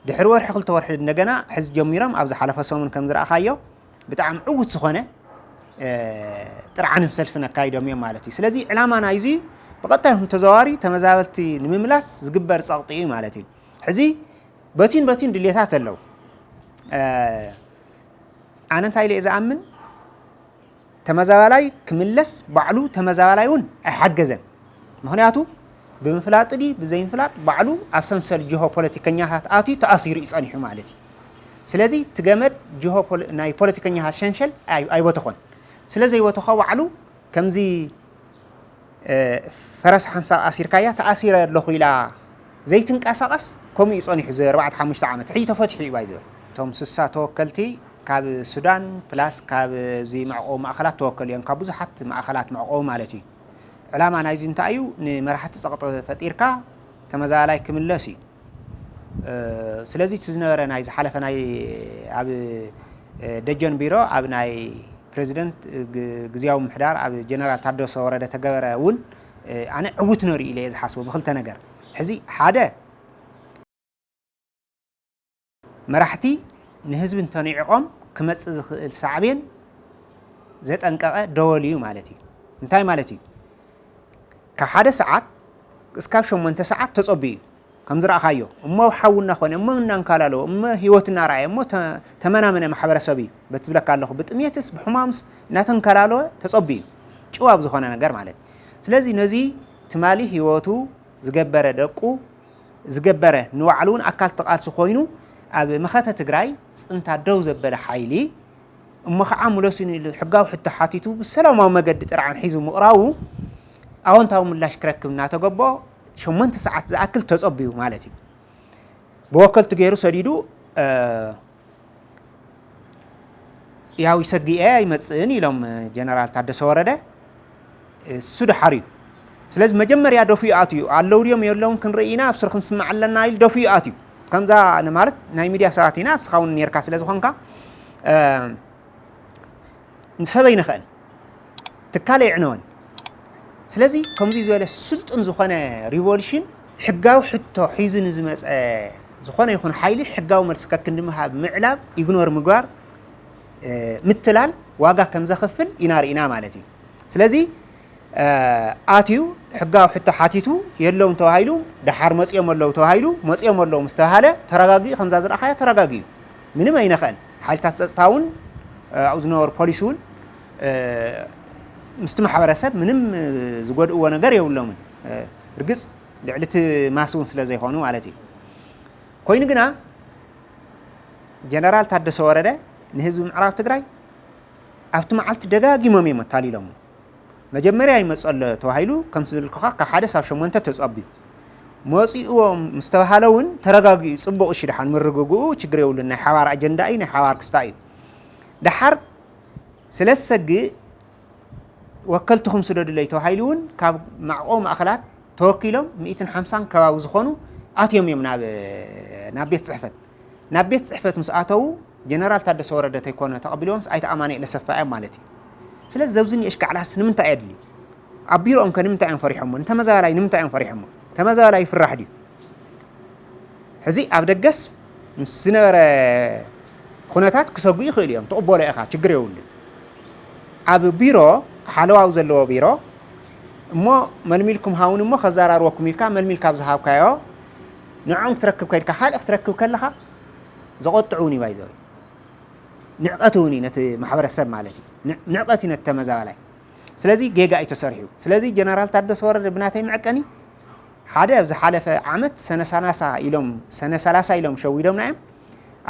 ድሕሪ ወርሒ ክልተ ወርሒ እንደገና ሕዚ ጀሚሮም ኣብ ዝሓለፈ ሰሙን ከም ዝረኣኻዮ ብጣዕሚ ዕዉት ዝኾነ ጥርዓንን ሰልፍን ኣካይዶም እዮም ማለት እዩ። ስለዚ ዕላማ ናይዚ ብቐጥታ ይኹን ተዘዋዋሪ ተመዛበልቲ ንምምላስ ዝግበር ፀቕጢ እዩ ማለት እዩ። ሕዚ በቲን በቲን ድሌታት ኣለዉ። ኣነ እንታይ ኢለ ዝኣምን ተመዛባላይ ክምለስ ባዕሉ ተመዛባላይ እውን ኣይሓገዘን። ምኽንያቱ ብምፍላጥ ድዩ ብዘይምፍላጥ ባዕሉ ኣብ ሰንሰል ጅሆ ፖለቲከኛታት ኣትዩ ተኣሲሩ እዩ ጸኒሑ ማለት እዩ። ስለዚ እቲ ገመድ ጅሆ ናይ ፖለቲከኛታት ሸንሸል ኣይበተኾን። ስለ ዘይበተኾ ባዕሉ ከምዚ ፈረስ ሓንሳብ ኣሲርካያ ተኣሲረ ኣለኹ ኢላ ዘይትንቀሳቐስ ከምኡ እዩ ጸኒሑ እዚ ኣርባዕተ ሓሙሽተ ዓመት። ሕጂ ተፈቲሑ እዩ ባይ ዝበል። እቶም ስሳ ተወከልቲ ካብ ሱዳን ፕላስ ካብ እዚ መዕቆቢ ማእኸላት ተወከሉ እዮም፣ ካብ ብዙሓት ማእኸላት መዕቆቢ ማለት እዩ። ዕላማ ናይዚ እንታይ እዩ? ንመራሕቲ ጸቕጢ ፈጢርካ ተመዛባላይ ክምለስ እዩ። ስለዚ እቲ ዝነበረ ናይ ዝሓለፈ ናይ ኣብ ደጀን ቢሮ ኣብ ናይ ፕሬዚደንት ግዝያዊ ምምሕዳር ኣብ ጀነራል ታደሰ ወረደ ተገበረ እውን ኣነ ዕውት ነሩ ኢለ እየ ዝሓስቦ ብክልተ ነገር። ሕዚ ሓደ መራሕቲ ንህዝቢ እንተኒዕቆም ክመፅእ ዝኽእል ሳዕቤን ዘጠንቀቐ ደወል እዩ ማለት እዩ። እንታይ ማለት እዩ? ካብ ሓደ ሰዓት እስካብ ሸሞንተ ሰዓት ተፀብዩ እዩ። ከም ዝረኣኻዮ እሞ ሓውና ኮነ እሞ እናንካላለወ እሞ ህይወት እናረኣየ እሞ ተመናመነ ማሕበረሰብ እዩ። በቲ ዝብለካ ኣለኹ ብጥሜትስ ብሕማምስ እናተንከላለወ ተፀብዩ እዩ። ጭው ኣብ ዝኾነ ነገር ማለት እዩ። ስለዚ ነዚ ትማሊ ህይወቱ ዝገበረ ደቁ ዝገበረ ንባዕሉ እውን ኣካል ተቓልሲ ኮይኑ ኣብ መኸተ ትግራይ ፅንታ ደው ዘበለ ሓይሊ እሞ ከዓ ምለሱኒ ኢሉ ሕጋዊ ሕቶ ሓቲቱ ብሰላማዊ መገዲ ጥርዓን ሒዙ ምቕራቡ ኣወንታዊ ምላሽ ክረክብ እናተገበኦ ሸሞንተ ሰዓት ዝኣክል ተፀብዩ ማለት እዩ። ብወከልቲ ገይሩ ሰዲዱ ያው ይሰግኤ ኣይመፅእን ኢሎም ጀነራል ታደሰ ወረደ እሱ ድሓር እዩ። ስለዚ መጀመርያ ደፊኡ ኣትዩ ኣለዉ ድዮም የለውን ክንርኢ ኢና ኣብ ስር ክንስማዕ ኣለና ኢሉ ደፊኡ ኣትዩ። ከምዛ ማለት ናይ ሚድያ ሰባት ኢና፣ ንስኻ እውን ነርካ ስለ ዝኾንካ፣ እ፣ ንሰብ ኣይንኽእን፣ ትካል ኣይዕነወን። ስለዚ ከምዚ ዝበለ ስልጡን ዝኾነ ሪቮሉሽን፣ ሕጋዊ ሕቶ ሒዙ ንዝመፀ ዝኾነ ይኹን ሓይሊ ሕጋዊ መልሲ ከክንዲ ምሃብ፣ ምዕላብ፣ ኢግኖር ምግባር፣ እ፣ ምትላል ዋጋ ከም ዘኽፍል ኢና ርኢና ማለት እዩ። ስለዚ፣ እ፣ ኣትዩ ሕጋዊ ሕቶ ሓቲቱ፣ የለውን ተባሂሉ፣ ደሓር መፂኦም ኣለዉ ተባሂሉ፣ መፂኦም ኣለዉ ምስ ተባሃለ ተረጋጊኡ፣ ከምዛ ዝረኣኻዮ ተረጋጊኡ፣ ምንም ኣይነኸን። ሓይልታት ፀፅታ እውን፣ እ፣ ኣብኡ ዝነበሩ ፖሊስ እውን፣ እ፣ ምስቲ ማሕበረሰብ ምንም፣ እ፣ ዝጎድእዎ ነገር የብሎምን። እ፣ እርግፅ ልዕሊ እቲ ማስ እውን ስለ ዘይኮኑ ማለት እዩ። ኮይኑ ግና ጀነራል ታደሰ ወረደ ንህዝቢ ምዕራብ ትግራይ ኣብቲ መዓልቲ ደጋጊሞም እዮም ኣታሊሎሞ። መጀመርያ ይመፅ ኣሎ ተባሂሉ ከም ዝብልኩኻ ካብ ሓደ ሳብ ሸሞንተ ተፀብዩ። መፂእዎም ምስ ተባሃለ እውን ተረጋጊኡ፣ ፅቡቕ፣ እሺ፣ ደሓን ምርግግኡ ችግር የብሉን፣ ናይ ሓባር ኣጀንዳ እዩ፣ ናይ ሓባር ክስታ እዩ። ደሓር ስለ ዝሰግእ ወከልትኹም ስደዱለይ ተባሂሉ እውን ካብ መዕቆቢ ማእኸላት ተወኪሎም ሚእትን ሓምሳን ከባቢ ዝኾኑ ኣትዮም እዮም ናብ፣ ናብ ቤት ፅሕፈት። ናብ ቤት ፅሕፈት ምስ ኣተዉ ጀነራል ታደሰ ወረደ ተይኮነ ተቐቢሎምስ ኣይተ ኣማኑኤል ኣሰፋ እዮም ማለት እዩ። ስለዚ ዘብዚ ንእሽካዕላስ ንምንታይ ኣየድሊ? ኣብ ቢሮኦም ከ ንምንታይ እዮም ፈሪሖሞ? ንተመዛባላይ ንምንታይ እዮም ፈሪሖሞ? ተመዛባላይ ይፍራሕ ድዩ? ሕዚ ኣብ ደገስ ምስ ዝነበረ ኩነታት ክሰጉ ይኽእሉ እዮም፣ ትቕበሎ ኢኻ፣ ችግር የብሉን። ኣብ ቢሮ፣ ሓለዋው ዘለዎ ቢሮ፣ እሞ መልሚልኩም ሃውን እሞ ከዘራርበኩም ኢልካ መልሚል ካብ ዝሃብካዮ፣ ንዕኦም ክትረክብ ከድካ ካልእ ክትረክብ ከለኻ ዘቆጥዑ እውን እዩ ባይዘወይ። ንዕቀት እውን እዩ ነቲ ማሕበረሰብ ማለት እዩ። ንዕ-፣ ንዕቀት እዩ ነቲ ተመዛባላይ። ስለዚ ጌጋ እዩ ተሰሪሑ። ስለዚ ጀነራል ታደሰ ወረደ ብናተይ መዐቀኒ ሓደ ኣብ ዝሓለፈ ዓመት ሰነ ሰላሳ ኢሎም፣ ሰነ ሰላሳ ኢሎም ሸዊዶምና እዮም።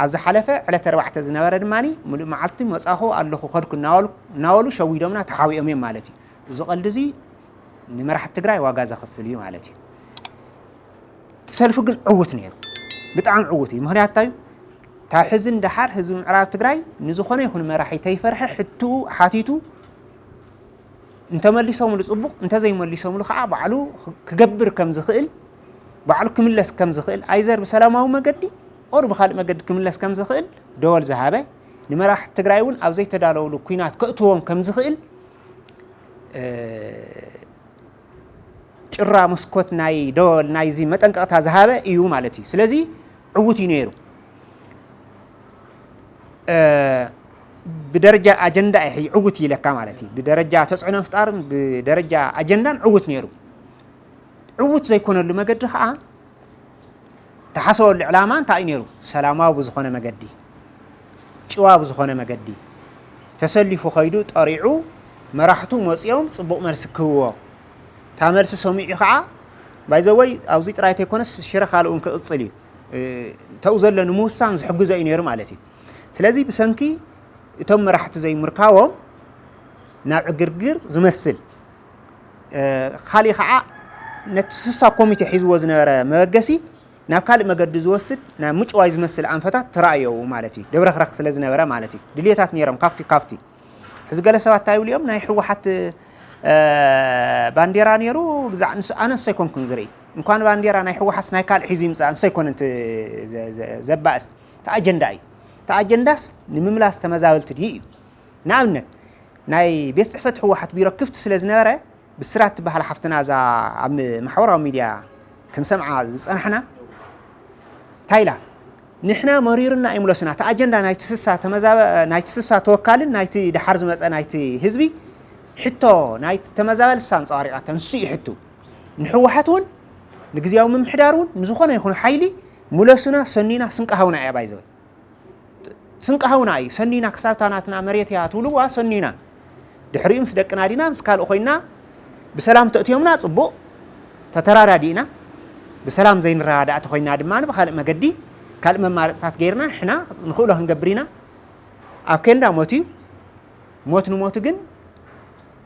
ኣብ ዝሓለፈ ዕለት ኣርባዕተ ዝነበረ ድማ ምሉእ መዓልቲ መጻኹ ኣለኹ ከድኩ እናበሉ፣ እናበሉ ሸዊዶምና ተሓቢኦም እዮም ማለት እዩ። እዚ ቀልዲ እዚ ንመራሕቲ ትግራይ ዋጋ ዘኽፍል እዩ ማለት እዩ። እቲ ሰልፊ ግን ዕዉት ነይሩ፣ ብጣዕሚ ዕዉት እዩ። ምኽንያቱ እንታይ እዩ? ካብ ሕዚ ንደሓር ህዝቢ ምዕራብ ትግራይ ንዝኾነ ይኹን መራሒ ተይፈርሐ ሕትኡ ሓቲቱ እንተመሊሶምሉ ፅቡቕ፣ እንተዘይመሊሶምሉ ከዓ ባዕሉ ክገብር ከም ዝኽእል፣ ባዕሉ ክምለስ ከም ዝኽእል፣ ኣይዘር ብሰላማዊ መገዲ ኦር ብኻልእ መገዲ ክምለስ ከም ዝኽእል ደወል ዝሃበ፣ ንመራሕቲ ትግራይ እውን ኣብ ዘይተዳለውሉ ኲናት ከእትዎም ከም ዝኽእል፣ እ፣ ጭራ መስኮት ናይ ደወል ናይዚ መጠንቀቕታ ዝሃበ እዩ ማለት እዩ። ስለዚ ዕዉት እዩ ነይሩ። እ፣ ብደረጃ ኣጀንዳ እዩ ዕዉት ኢለካ ማለት እዩ። ብደረጃ ተፅዕኖ ምፍጣርን ብደረጃ ኣጀንዳን ዕዉት ነይሩ። ዕዉት ዘይኮነሉ መገዲ ከዓ ተሓሰበሉ ዕላማ እንታይ እዩ ነይሩ? ሰላማዊ ብዝኾነ መገዲ፣ ጭዋ ብዝኾነ መገዲ ተሰሊፉ ከይዱ ጠሪዑ መራሕቱ መፂኦም ፅቡቕ መልሲ ክህብዎ። እታ መልሲ ሰሚዑ ከዓ ባይዘወይ ኣብዚ ጥራይ ተይኮነስ ሽረ ካልእ እውን ክቕፅል እዩ። እ፣ ተው ዘሎ ንምውሳን ዝሕግዞ እዩ ነይሩ ማለት እዩ። ስለዚ ብሰንኪ እቶም መራሕቲ ዘይምርካቦም ናብ ዕግርግር ዝመስል፣ እ፣ ካሊእ ከዓ ነቲ ስሳ ኮሚቴ ሒዝዎ ዝነበረ መበገሲ ናብ ካልእ መገዲ ዝወስድ ናብ ምጭዋይ ዝመስል ኣንፈታት ተራእዮ ማለት እዩ። ደብረኽረኽ ስለ ዝነበረ ማለት እዩ። ድልየታት ነይሮም ካብቲ ካብቲ። ሕዚ ገለ ሰባት እንታይ ይብሉ እዮም? ናይ ህወሓት፣ እ፣ ባንዴራ ነይሩ ግዛዕ ንስ-፣ ኣነ ንሱ ኣይኮንኩን ዝርኢ። እንኳን ባንዴራ ናይ ህወሓት ናይ ካልእ ሒዙ ይምፃእ፣ ንሱ ኣይኮነን እቲ ዘ-፣ ዘ-፣ ዘባእስ። እቲ ኣጀንዳ እዩ። እቲ ኣጀንዳስ ንምምላስ ተመዛበልቲ ድዩ እዩ? ንኣብነት ናይ ቤት ፅሕፈት ህወሓት ቢሮ ክፍቲ ስለ ዝነበረ ብስራት ትበሃል ሓፍትና እዛ ኣብ ማሕበራዊ ሚድያ ክንሰምዓ ዝፀናሕና እንታይ ኢላ? ንሕና መሪርና እዩ ምለሱና። እቲ ኣጀንዳ ናይቲ ስሳ ተመዛበ-፣ ናይቲ ስሳ ተወካልን ናይቲ ደሓር ዝመፀ ናይቲ ህዝቢ ሕቶ ናይቲ ተመዛባሊ ንሳ ኣንፀባሪቓቶ፣ ንሱ እዩ ሕቱ። ንህወሓት እውን ንግዝያዊ ምምሕዳር እውን ንዝኾነ ይኹን ሓይሊ ምለሱና፣ ሰኒና፣ ስንቂ ሃውና እያ ባይዘወይ። ስንቂ ሃውና እዩ። ሰኒና ክሳብ እታ ናትና መሬት እያ ትብልዋ ሰኒና። ድሕሪኡ ምስ ደቅና ዲና ምስ ካልእ ኮይና ብሰላም ተእትዮምና ጽቡቕ፣ ተተራዳዲእና። ብሰላም ዘይንረዳዳእ ተኾይና ድማ ብኻልእ መገዲ ካልእ መማረፅታት ገይርና ንሕና ንኽእሎ ክንገብር ኢና። ኣብ ኬንዳ ሞት እዩ። ሞት ንሞቱ ግን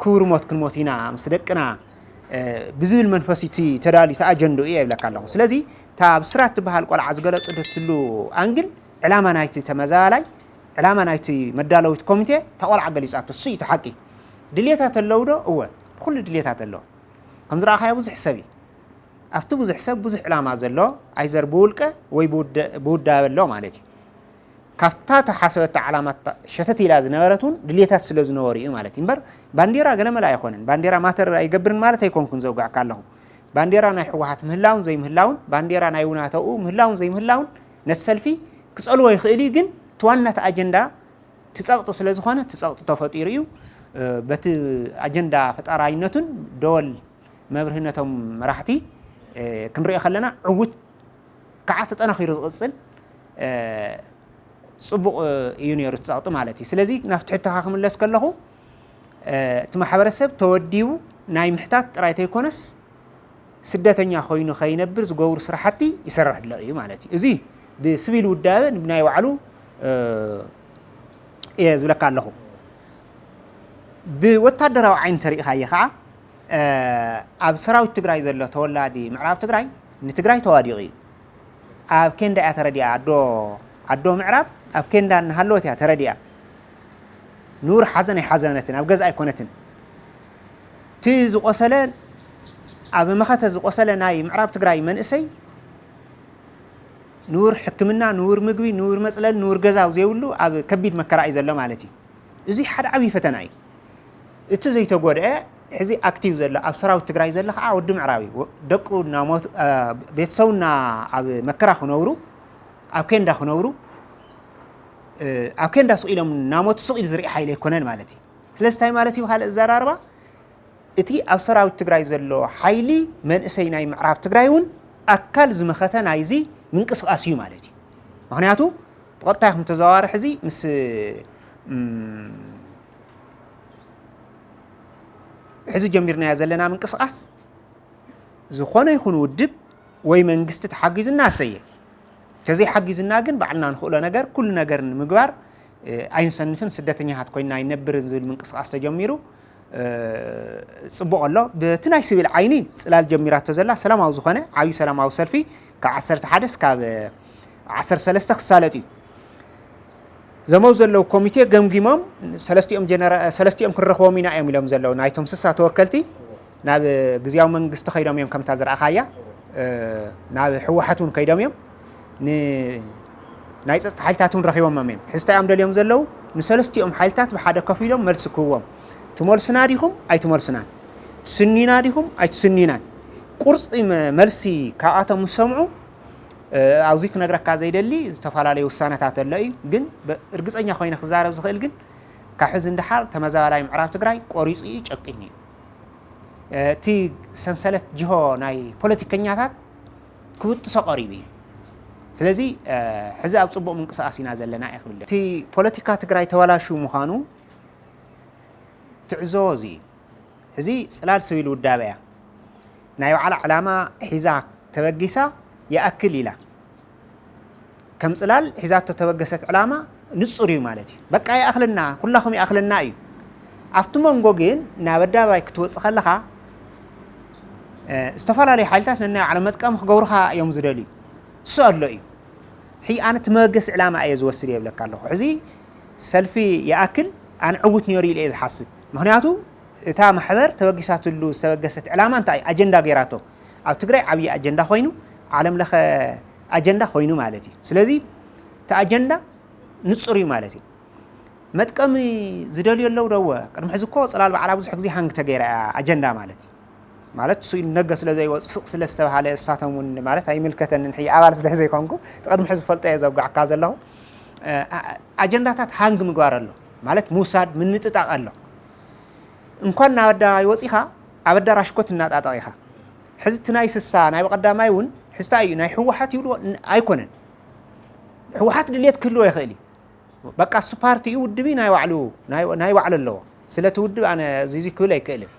ክቡር ሞት ክንሞት ኢና ምስ ደቅና፣ እ፣ ብዝብል መንፈስ እቲ ተዳልዩ ተኣጀንድኡ እየ ይብለካ ኣለኹ። ስለዚ እታ ብስራት ትበሃል ቆልዓ ዝገለፅትሉ ኣንግል ዕላማ ናይቲ ተመዛባላይ፣ ዕላማ ናይቲ መዳለዊት ኮሚቴ እታ ቆልዓ ገሊፃቶ፣ እሱ እዩ እቲ ሓቂ። ድልየታት ኣለዉ ዶ? እወ፣ ብኩሉ ድልየታት ኣለዎ። ከም ዝረኣኻዮ ብዙሕ ሰብ እዩ። ኣብቲ ብዙሕ ሰብ ብዙሕ ዕላማ ዘሎ ኣይዘር ብውልቀ ወይ ብውደ- ብውዳበ ኣሎ ማለት እዩ። ካብታ ተሓሰበታ ዓላማ ሸተት ኢላ ዝነበረት እውን ድሌታት ስለ ዝነበሩ እዩ ማለት እዩ። እምበር ባንዴራ ገለመለ ኣይኮነን። ባንዴራ ማተር ኣይገብርን ማለት ኣይኮንኩን ዘውጋዕካ ኣለኹ። ባንዴራ ናይ ህወሓት ምህላውን ዘይምህላውን፣ ባንዴራ ናይ ውናተኡ ምህላውን ዘይምህላውን ነቲ ሰልፊ ክጸልዎ ይኽእል እዩ። ግን እቲ ዋና እቲ ኣጀንዳ ትጸቕጢ ስለ ዝኾነ ትጸቕጢ ተፈጢሩ እዩ። በቲ ኣጀንዳ ፈጣራይነቱን ደወል መብርህነቶም መራሕቲ ክንሪኦ ከለና ዕውት ከዓ ተጠናኺሩ ዝቕፅል ፅቡቕ እዩ ነይሩ ትፀቕጢ ማለት እዩ። ስለዚ ናብቲ ሕቶኻ ክምለስ ከለኹ እቲ ማሕበረሰብ ተወዲቡ ናይ ምሕታት ጥራይ ተይኮነስ ስደተኛ ኮይኑ ከይነብር ዝገብሩ ስራሕቲ ይሰርሕ ኣሎ እዩ ማለት እዩ። እዚ ብስቪል ውዳበ ብናይ ባዕሉ እየ ዝብለካ ኣለኹ። ብወታደራዊ ዓይኒ ተሪኢኻዮ ከዓ ኣብ ሰራዊት ትግራይ ዘሎ ተወላዲ ምዕራብ ትግራይ ንትግራይ ተዋዲቑ እዩ። ኣብ ኬንዳ እያ ተረዲኣ። ኣዶ ኣዶ ምዕራብ ኣብ ኬንዳ እናሃለወት እያ ተረዲኣ። ንቡር ሓዘን ኣይሓዘነትን፣ ኣብ ገዛ ኣይኮነትን። እቲ ዝቆሰለ ኣብ መኸተ ዝቆሰለ ናይ ምዕራብ ትግራይ መንእሰይ ንቡር ሕክምና፣ ንቡር ምግቢ፣ ንቡር መፅለሊ፣ ንቡር ገዛ ዘይብሉ ኣብ ከቢድ መከራ እዩ ዘሎ ማለት እዩ። እዚ ሓደ ዓብዪ ፈተና እዩ። እቲ ዘይተጎድአ ሕዚ ኣክቲቭ ዘሎ ኣብ ሰራዊት ትግራይ ዘሎ ከዓ ወዲ ምዕራብ እዩ። ደቁ እናሞቱ ቤተሰቡ እና ኣብ መከራ ክነብሩ ኣብ ኬንዳ ክነብሩ ኣብ ኬንዳ ስቕ ኢሎም እናሞቱ ስቕ ኢሉ ዝርኢ ሓይሊ ኣይኮነን ማለት እዩ። ስለዚ እንታይ ማለት እዩ ብካልእ ኣዘራርባ እቲ ኣብ ሰራዊት ትግራይ ዘሎ ሓይሊ መንእሰይ ናይ ምዕራብ ትግራይ እውን ኣካል ዝመኸተ ናይዚ ምንቅስቃስ እዩ ማለት እዩ። ምክንያቱ ብቐጥታ ይኹን ተዘዋዋሪ ሕዚ ምስ ሕዚ ጀሚርናዮ ዘለና ምንቅስቃስ ዝኾነ ይኹን ውድብ ወይ መንግስቲ ተሓጊዙና ኣሰየ፣ ከዘይሓጊዙና ግን ባዕልና ንኽእሎ ነገር ኩሉ ነገር ንምግባር ኣይንሰንፍን፣ ስደተኛታት ኮይና ኣይነብርን ዝብል ምንቅስቃስ ተጀሚሩ። ፅቡቕ ኣሎ። በቲ ናይ ስቪል ዓይኒ ፅላል ጀሚራቶ ዘላ ሰላማዊ ዝኾነ ዓብዪ ሰላማዊ ሰልፊ ካብ ዓሰርተ ሓደ እስካብ ዓሰርተ ሰለስተ ክሳለጥ እዩ። ዘመው ዘለዉ ኮሚቴ ገምጊሞም ሰለስቲኦም ጀነራ- ሰለስቲኦም ክንረኽቦም ኢና እዮም ኢሎም ዘለዉ ናይቶም ስሳ ተወከልቲ ናብ ግዝያዊ መንግስቲ ከይዶም እዮም ከምታ ዝረኣኻያ ናብ ህወሓት እውን ከይዶም እዮም። ናይ ፀጥታ ሓይልታት እውን ረኺቦሞም እዮም። ሕዝታ እዮም ደልዮም ዘለዉ ንሰለስቲኦም ሓይልታት ብሓደ ከፍ ኢሎም መልሲ ክህዎም። ትመልሱና ዲኹም ኣይትመልሱናን፣ ትስኒና ዲኹም ኣይትስኒናን። ቁርፂ መልሲ ካብኣቶም ዝሰምዑ ኣብዚ ክነግረካ ዘይደሊ ዝተፈላለዩ ውሳነታት ኣሎ እዩ። ግን እርግፀኛ ኮይነ ክዛረብ ዝኽእል ግን ካብ ሕዚ ንደሓር ተመዛባላይ ምዕራብ ትግራይ ቆሪፁ እዩ፣ ጨቂኑ እዩ። እቲ ሰንሰለት ጅሆ ናይ ፖለቲከኛታት ክብጥሶ ቀሪቡ እዩ። ስለዚ ሕዚ ኣብ ፅቡቕ ምንቅስቃስ ኢና ዘለና እየ ክብል እቲ ፖለቲካ ትግራይ ተበላሹ ምዃኑ ትዕዘቦ እዚ እዩ። ሕዚ ፅላል ስቢል ውዳበ እያ ናይ ባዕላ ዕላማ ሒዛ ተበጊሳ ይኣክል ኢላ ከም ፅላል ሒዛቶ ተበገሰት ዕላማ ንፁር እዩ ማለት እዩ። በቃ ይኣኽልና፣ ኩላኹም ይኣኽልና እዩ። ኣብቲ መንጎ ግን ናብ ኣደባባይ ክትወፅእ ከለኻ ዝተፈላለዩ ሓይልታት ነናይ ባዕሎም መጥቀሚ ክገብሩኻ እዮም ዝደልዩ። እሱ ኣሎ እዩ። ሕይ ኣነ እቲ መበገሲ ዕላማ እየ ዝወስድ እየ ይብለካ ኣለኹ። ሕዚ ሰልፊ ይኣክል ኣነ ዕውት ነይሩ ኢለ እየ ዝሓስብ። ምክንያቱ እታ ማሕበር ተበጊሳትሉ ዝተበገሰት ዕላማ እንታይ ኣጀንዳ ገይራቶ ኣብ ትግራይ ዓብዪ ኣጀንዳ ኮይኑ ዓለም ለኸ ኣጀንዳ ኮይኑ ማለት እዩ። ስለዚ እቲ ኣጀንዳ ንፁር እዩ ማለት እዩ። መጥቀሚ ዝደልዩ ኣለዉ ደወ ቅድሚ ሕዚ እኮ ፅላል ባዕላ ብዙሕ ግዜ ሃንግ ተገይራ እያ ኣጀንዳ ማለት እዩ። ማለት እሱ ነገ ስለ ዘይወፅእ ስቕ ስለ ዝተባሃለ እሳቶም እውን ማለት ኣይምልከተንን ሕይ ኣባል ስለ ዘይኮንኩ እቲ ቅድሚ ሕዚ ዝፈልጦ እየ ዘውጋዕካ ዘለኹ። ኣጀንዳታት ሃንግ ምግባር ኣሎ ማለት ምውሳድ ምንጥጣቕ ኣሎ። እንኳን ናብ ኣደባባይ ወፂኻ ኣብ ኣዳራሽ እኮ ትናጣጠቕ ኢኻ። ሕዚ እቲ ናይ ስሳ ናይ በቐዳማይ እውን ሕዝታ እዩ ናይ ህወሓት ይብልዎ ኣይኮነን። ህወሓት ድልየት ክህልዎ ይኽእል እዩ። በቃ እሱ ፓርቲ እዩ ውድብ እዩ ናይ ባዕሉ ናይ ባዕሉ ኣለዎ። ስለቲ ውድብ ኣነ እዚ ክብል ኣይክእልን።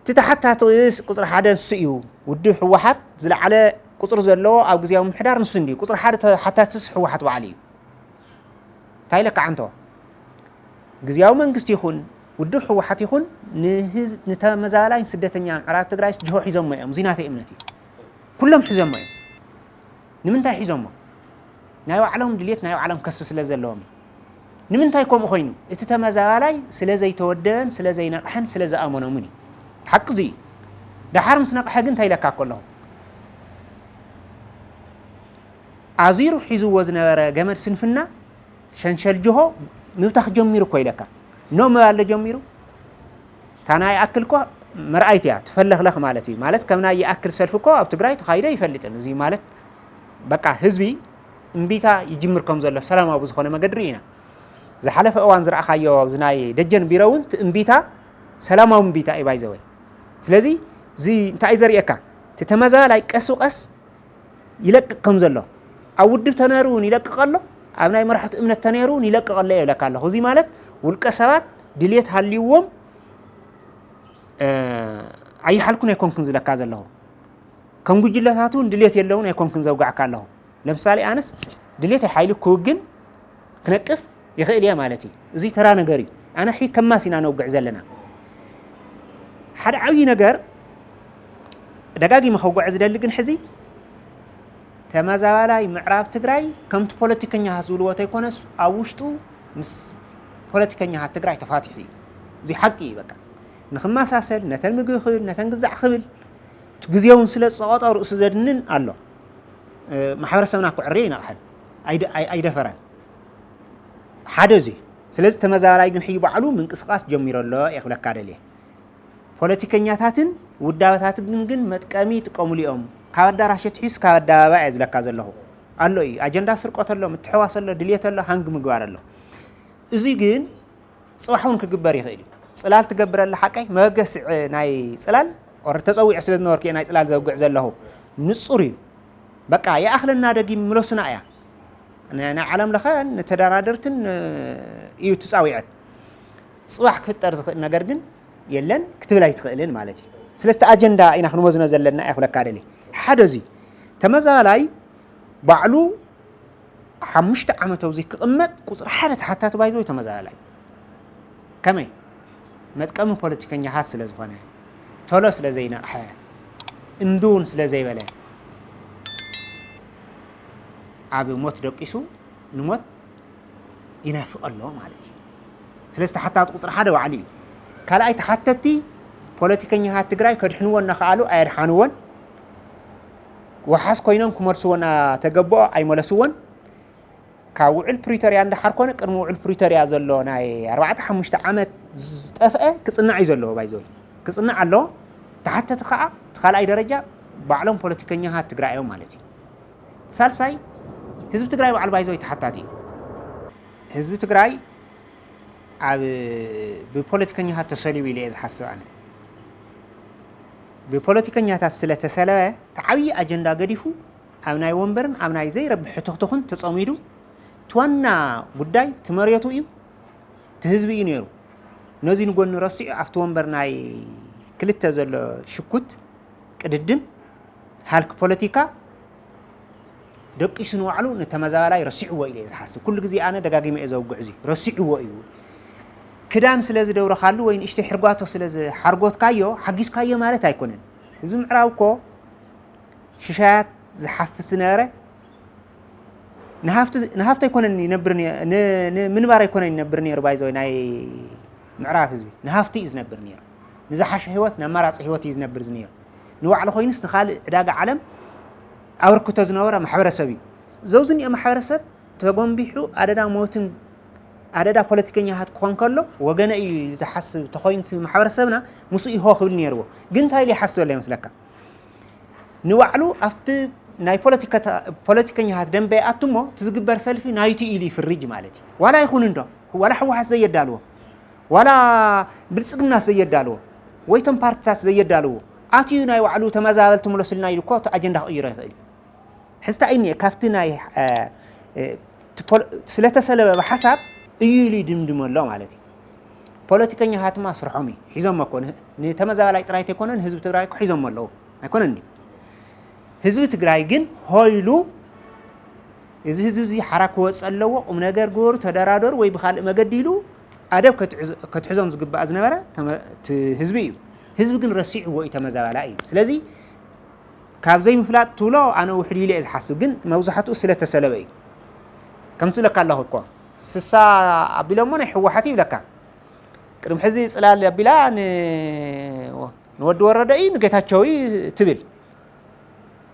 እቲ ተሓታቲ ርእስ ቁፅሪ ሓደ ንሱ እዩ። ውድብ ህወሓት ዝለዓለ ቁፅሪ ዘለዎ ኣብ ግዜያዊ ምምሕዳር ንሱ እንድዩ። ቁፅሪ ሓደ ተሓታትስ ህወሓት ባዕሉ እዩ። እንታይ ኢለካ ዓንቶ? ግዜያዊ መንግስቲ ይኹን ውድብ ህወሓት ይኹን ንተመዛባላይ ስደተኛ ምዕራብ ትግራይ ጅሆ ሒዞሞ እዮም። እዚ ናተይ እምነት እዩ። ኩሎም ሒዞሞ እዮም። ንምንታይ ሒዞሞ? ናይ ባዕሎም ድልየት ናይ ባዕሎም ከስቢ ስለ ዘለዎም እዩ። ንምንታይ ከምኡ ኮይኑ? እቲ ተመዛባላይ ስለ ዘይተወደበን ስለ ዘይነቕሐን ስለ ዝኣመኖምን እዩ። ሓቂ እዚ እዩ። ደሓር ምስ ነቕሐ ግን እንታይ ኢለካ እኮ ኣለኹ? ኣዚሩ ሒዝዎ ዝነበረ ገመድ ስንፍና ሸንሸል ጅሆ ምብታኽ ጀሚሩ እኮ ኢለካ። ኖ ምባል ዶ ጀሚሩ? እታ ናይ ይኣክል እኮ መርኣይት እያ፣ ትፈለኽለኽ ማለት እዩ። ማለት ከም ናይ ይኣክል ሰልፊ እኮ ኣብ ትግራይ ተኻይዶ ይፈልጥን። እዚ ማለት በቃ ህዝቢ እምቢታ ይጅምር ከም ዘሎ ሰላማዊ ብዝኾነ መገዲ ርኢና። ዝሓለፈ እዋን ዝረኣኻዮ ኣብዚ ናይ ደጀን ቢሮ እውን እቲ እምቢታ ሰላማዊ እምቢታ እዩ ባይዘወይ። ስለዚ እዚ እንታይ እዩ ዘርእየካ? እቲ ተመዛባላይ ቀስ ብቀስ ይለቅቕ ከም ዘሎ፣ ኣብ ውድብ ተነሩ እውን ይለቅቕ ኣሎ፣ ኣብ ናይ መራሕቲ እምነት ተነሩ እውን ይለቅቕ ኣሎ ይብለካ ኣለኹ። እዚ ማለት ውልቀ ሰባት ድልየት ሃልይዎም፣ እ፣ ኣይሓልኩን ኣይኮንኩን ዝብለካ ዘለኹ። ከም ጉጅለታት እውን ድልየት የለውን ኣይኮንኩን ዘውጋዕካ ኣለኹ። ለምሳሌ ኣነስ ድልየት ሓይሊ ክውግን ክነቅፍ ይኽእል እየ ማለት እዩ። እዚ ተራ ነገር እዩ። ኣነ ሒ ከማስ ኢና ነውግዕ ዘለና። ሓደ ዓብዪ ነገር ደጋጊመ ከውግዖ ዝደሊ ግን ሕዚ ተመዛባላይ ምዕራብ ትግራይ ከምቲ ፖለቲከኛታት ዝብልዎ ተይኮነስ ኣብ ውሽጡ ምስ ፖለቲከኛታት ትግራይ ተፋቲሑ እዩ። እዚ ሓቂ እዩ። በቃ ንኽመሳሰል ነተን ምግቢ ክብል ነተን ግዛዕ ክብል እቲ ግዜ እውን ስለ ዝፀቐጦ ርእሱ ዘድንን ኣሎ። እ፣ ማሕበረሰብና ክዕረ ይነቕሐን ኣይደ-፣ ኣይ-፣ ኣይደፈረን። ሓደ እዚ። ስለዚ ተመዛባላይ ግን ሕዩ ባዕሉ ምንቅስቃስ ጀሚሩ ኣሎ እየ ክብለካ ደልየ። ፖለቲከኛታትን ውዳበታትን ግን መጥቀሚ ይጥቀሙሉ እዮም። ካብ ኣዳራሽ ኣትሒዝ ካብ ኣደባባይ እየ ዝብለካ ዘለኹ። ኣሎ እዩ። ኣጀንዳ ስርቆት ኣሎ፣ ምትሕዋስ ኣሎ፣ ድልየት ኣሎ፣ ሃንግ ምግባር ኣሎ። እዚ ግን ጽባሕ እውን ክግበር ይኽእል እዩ። ጽላል ትገብር ኣላ ሓቀይ፣ መበገሲ ዕ-፣ ናይ ጽላል ኦረ ተጸዊዐ ስለ ዝነበርኩ እየ ናይ ጽላል ዘውግዕ ዘለኹ። ንጹር እዩ። በቃ ይኣኽለና ደጊም ምለሱና እያ። ን-፣ ናይ ዓለም ለኸ ንተደራደርትን እ፣ እዩ ትጻዊዐት። ጽባሕ ክፍጠር ዝኽእል ነገር ግን የለን ክትብል ኣይትኽእልን ማለት እዩ። ስለዚ እቲ ኣጀንዳ ኢና ክንመዝኖ ዘለና እያ ክብለካ ደልየ። ሓደ እዚ ተመዛባላይ ባዕሉ ሓሙሽተ ዓመት ኣብዚ ክቕመጥ ቁጽሪ ሓደ ተሓታቲ ባይዘወይ ተመዛባላይ። ከመይ? መጥቀሚ ፖለቲከኛታት ስለ ዝኾነ፣ ቶሎ ስለ ዘይነቕሐ፣ እምቢ እውን ስለ ዘይበለ፣ ኣብ ሞት ደቂሱ ንሞት ይናፍቕ ኣሎ ማለት እዩ። ስለዚ ተሓታቲ ቁጽሪ ሓደ ባዕሉ እዩ። ካልኣይ ተሓተቲ ፖለቲከኛታት ትግራይ ከድሕንዎ እናኸኣሉ ኣየድሓንዎን። ወሓስ ኮይኖም ክመልስዎ እናተገብኦ ኣይመለስዎን። ካብ ውዕል ፕሪቶርያ እንዳሓር ኮነ ቅድሚ ውዕል ፕሪቶርያ ዘሎ ናይ ኣርባዕተ ሓሙሽተ ዓመት ዝጠፍአ ክጽናዕ እዩ ዘለዎ። ባይዘወይ ክጽናዕ ኣሎ። ተሓተቲ ከዓ እቲ ካልኣይ ደረጃ ባዕሎም ፖለቲከኛታት ትግራይ እዮም ማለት እዩ። ሳልሳይ ህዝቢ ትግራይ ባዕሉ ባይዘወይ ተሓታቲ እዩ። ህዝቢ ትግራይ ኣብ ብፖለቲከኛታት ተሰሊቡ ኢለ እየ ዝሓስብ ኣነ። ብፖለቲከኛታት ስለ ተሰለበ እቲ ዓብዪ ኣጀንዳ ገዲፉ ኣብ ናይ ወንበርን ኣብ ናይ ዘይረብሕ ሕትኽትኽን ተጸሚዱ እቲ ዋና ጉዳይ እቲ መሬቱ እዩ፣ እቲ ህዝቢ እዩ ነይሩ። ነዚ ንጎኒ ረሲዑ ኣብቲ ወንበር ናይ ክልተ ዘሎ ሽኩት ቅድድም ሃልኪ ፖለቲካ ደቂሱ ንባዕሉ ንተመዛባላይ ረሲዕዎ ኢለ እየ ዝሓስብ። ኩሉ ግዜ ኣነ ደጋጊመ እየ ዘውግዕ እዚ ረሲዕዎ እዩ። ክዳን ስለ ዝደውረኻሉ ወይ ንእሽተይ ሕርጓቶ ስለ ዝሓርጎትካዮ ሓጊዝካዮ ማለት ኣይኮነን። ህዝቢ ምዕራብ እኮ ሽሻያት ዝሓፍስ ዝነበረ ንሃፍቲ ንሃፍቲ ኣይኮነን ይነብር ነ-፣ ን-፣ ንምንባር ኣይኮነን ይነብር ነይሩ። ባይዘወይ ናይ ምዕራብ ህዝቢ ንሃፍቲ እዩ ዝነብር ነይሩ። ንዝሓሸ ህይወት ንኣማራፂ ህይወት እዩ ዝነብር ዝነይሩ። ንባዕሉ ኮይኑስ ንኻልእ ዕዳጋ ዓለም ኣበርክቶ ዝነበረ ማሕበረሰብ እዩ። ዘውዚ እኒኦ ማሕበረሰብ ተጎንቢሑ ኣደዳ ሞትን ኣደዳ ፖለቲከኛታት ክኾን ከሎ ወገነ እዩ ዝሓስብ ተኮይኑ እቲ ማሕበረሰብና ምስኡ ይሆ ክብል ነይርዎ። ግን እንታይ ኢሉ ይሓስበለ ይመስለካ? ንባዕሉ ኣብቲ ናይ ፖለቲከታ-፣ ፖለቲከኛታት ደንበ ይኣቱ እሞ እቲ ዝግበር ሰልፊ ናይቲ ኢሉ ይፍርጅ ማለት እዩ። ዋላ ይኹን እንዶ ዋላ ህወሓት ዘየዳልዎ ዋላ ብልፅግናስ ዘየዳልዎ ወይ ቶም ፓርትታት ዘየዳልዎ ኣትዩ ናይ ባዕሉ ተመዛበልቲ ምለሱልና ኢሉ እኮ እቲ ኣጀንዳ ክቕይሮ ይኽእል እዩ። ሕዝታ እዩ እኒአ ካብቲ ናይ እ፣ እ፣ እቲ ፖለ-፣ ስለተሰለበ ብሓሳብ እዩ ኢሉ ይድምድሞ ኣሎ ማለት እዩ። ፖለቲከኛታት ድማ ስርሖም እዩ ሒዞሞ እኮ ን-፣ ንተመዛባላይ ጥራይ ተይኮነ ንህዝቢ ትግራይ እኮ ሒዞሞ ኣለዉ ኣይኮነን ድዩ? ህዝቢ ትግራይ ግን ሆይሉ እዚ ህዝቢ እዚ ሓራ ክወፅእ ኣለዎ፣ ቁም ነገር ግበሩ፣ ተደራደሩ ወይ ብካልእ መገዲ ኢሉ ኣደብ ከትሕዞ-፣ ከትሕዞም ዝግባእ ዝነበረ ተመ-፣ እቲ ህዝቢ እዩ። ህዝቢ ግን ረሲዕዎ እዩ ተመዛባላይ እዩ። ስለዚ ካብ ዘይምፍላጥ ትብሎ ኣነ ውሕድ ኢለ እየ ዝሓስብ፣ ግን መብዛሕትኡ ስለ ተሰለበ እዩ። ከምቲ ዝብለካ ኣለኹ እኮ ስሳ ኣቢሎሞ ናይ ህወሓት ይብለካ። ቅድሚ ሕዚ ፅላል ኣቢላ ን-፣ ንወዲ ወረደ እዩ ንጌታቸው እዩ ትብል።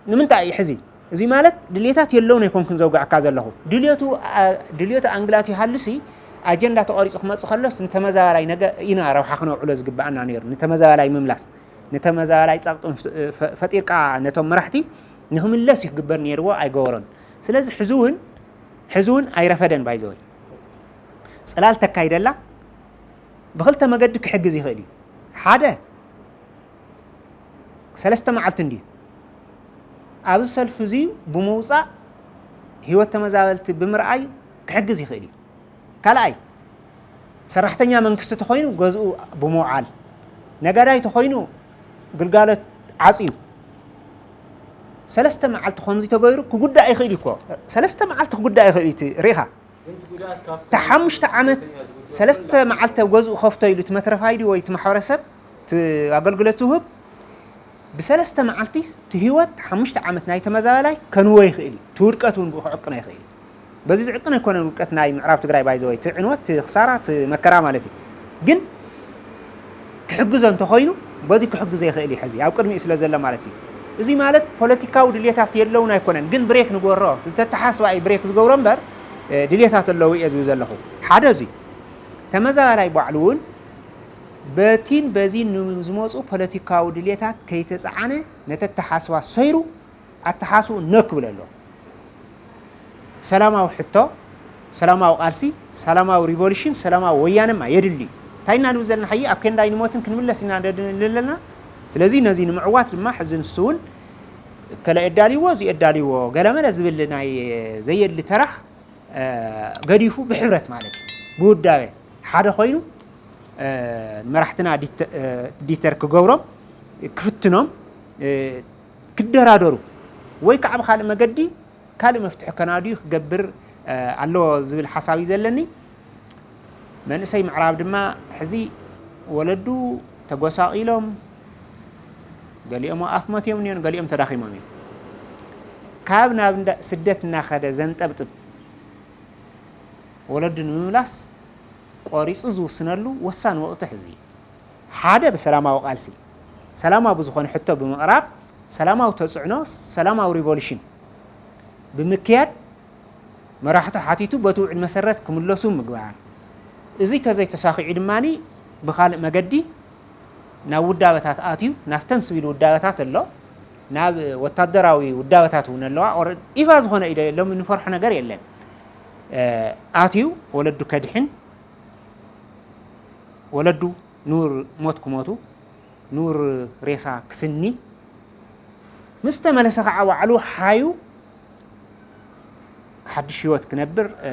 ንምንታይ እዩ ሕዚ? እዚ ማለት ድሌታት የለውን ኣይኮንኩን ዘውግዐካ ዘለኹ። ድሌቱ፣ ኣ-፣ ድሌቱ ኣንግላት ይሃሉሲ ኣጀንዳ ተቐሪፁ ክመፅእ ከሎስ ንተመዛባላይ ነገ ኢና ረብሓ ክነውዕሎ ዝግብኣና ነይሩ። ንተመዛባላይ ምምላስ፣ ንተመዛባላይ ፃቕጡን ፍ-፣ ፈ-፣ ፈጢርካ ነቶም መራሕቲ ንክምለስ እዩ ክግበር ነይርዎ፣ ኣይገበሮን። ስለዚ ሕዚ እውን፣ ሕዚ እውን ኣይረፈደን ባይዘወይ። ፅላል ተካይደላ ብክልተ መገዲ ክሕግዝ ይኽእል እዩ። ሓደ፣ ሰለስተ መዓልቲ እንድዩ። ኣብዚ ሰልፊ እዚ ብምውፃእ ህይወት ተመዛበልቲ ብምርኣይ ክሕግዝ ይኽእል እዩ። ካልኣይ፣ ሰራሕተኛ መንግስቲ ተኾይኑ ገዝኡ ብምውዓል፣ ነጋዳይ ተኾይኑ ግልጋሎት ዓፅዩ፣ ሰለስተ መዓልቲ ከምዚ ተገይሩ ክጉዳእ ይኽእል እዩ እኮ። ሰለስተ መዓልቲ ክጉዳእ ይኽእል እዩ እቲ ርኢኻ። እቲ ሓሙሽተ ዓመት ሰለስተ መዓልቲ ኣብ ገዝኡ ከፍቶ ኢሉ እቲ መትረፋይ ድዩ ወይ እቲ ማሕበረሰብ እቲ ኣገልግሎት ዝውህብ ብሰለስተ መዓልቲ እቲ ህይወት ሓሙሽተ ዓመት ናይ ተመዛባላይ ከንዎ ይኽእል እዩ። እቲ ውድቀት እውን ብኡ ክዕቅኖ ይኽእል እዩ። በዚ ዝዕቅን ኣይኮነን ውድቀት ናይ ምዕራብ ትግራይ ባይዘወይ። እቲ ዕንወት፣ እቲ ክሳራ፣ እቲ መከራ ማለት እዩ። ግን ክሕግዞ እንተኾይኑ በዚ ክሕግዞ ይኽእል እዩ። ሕዚ ኣብ ቅድሚኡ ስለ ዘሎ ማለት እዩ። እዚ ማለት ፖለቲካዊ ድልየታት የለውን ኣይኮነን፣ ግን ብሬክ ንግበሮ። ዝተተሓስባ እዩ ብሬክ ዝገብሮ እምበር፣ እ፣ ድልየታት ኣለዉ እየ ዝብል ዘለኹ። ሓደ እዚ ተመዛባላይ ባዕሉ እውን በቲን በዚን ንዝመፁ ፖለቲካዊ ድልየታት ከይተፀዓነ ነተተሓስባ ሰይሩ ኣተሓስቡ ነክ ብለ ኣሎ። ሰላማዊ ሕቶ፣ ሰላማዊ ቃልሲ፣ ሰላማዊ ሪቮሉሽን፣ ሰላማዊ ወያነማ የድሊ እዩ። እንታይ ኢና ንብል ዘለና? ሓይ ኣብ ኬንዳ ኣይንሞትን ክንምለስ ኢና ንደድን ዘለና። ስለዚ ነዚ ንምዕዋት ድማ ሕዚ ንሱ እውን እከለ የዳልይዎ፣ እዚ የዳልይዎ፣ ገለመለ ዝብል ናይ ዘየድሊ ተራኽ፣ እ፣ ገዲፉ ብሕብረት ማለት እዩ። ብውዳበ ሓደ ኮይኑ፣ እ፣ ንመራሕትና ዲተ-፣ እ፣ ዲተር ክገብሮም፣ ክፍትኖም፣ እ፣ ክደራደሩ ወይ ከዓ ብካልእ መገዲ ካልእ መፍትሒ ከናድዩ ክገብር፣ እ፣ ኣለዎ ዝብል ሓሳብ እዩ ዘለኒ። መንእሰይ ምዕራብ ድማ ሕዚ ወለዱ ተጎሳቒሎም፣ ገሊኦም ኣፍ መትዮም እዮም፣ ገሊኦም ተዳኺሞም እዮም። ካብ ናብ እንዳ-፣ ስደት እናኸደ ዘንጠብጥብ ወለዱ ንምምላስ ቆሪፁ ዝውስነሉ ወሳኒ ወቕቲ ሕዚ እዩ። ሓደ ብሰላማዊ ቃልሲ፣ ሰላማዊ ብዝኾነ ሕቶ ብምቕራብ፣ ሰላማዊ ተፅዕኖ፣ ሰላማዊ ሪቮሉሽን ብምክያድ፣ መራሕቱ ሓቲቱ በቲ ውዕል መሰረት ክምለሱ ምግባር። እዚ ተዘይተሳኺዑ ድማ ብኻልእ መገዲ ናብ ውዳበታት ኣትዩ፣ ናብተን ስቪል ውዳበታት ኣሎ፣ ናብ ወታደራዊ ውዳበታት እውን ኣለዋ። ኦረ-፣ ይፋ ዝኾነ ኢደ ሎሚ ንፈርሖ ነገር የለን። እ፣ ኣትዩ ወለዱ ከድሕን፣ ወለዱ ኑር ሞት ክሞቱ፣ ኑር ሬሳ ክስኒ፣ ምስ ተመለሰ ከዓ ባዕሉ ሓዩ ሓድሽ ህይወት ክነብር፣ እ፣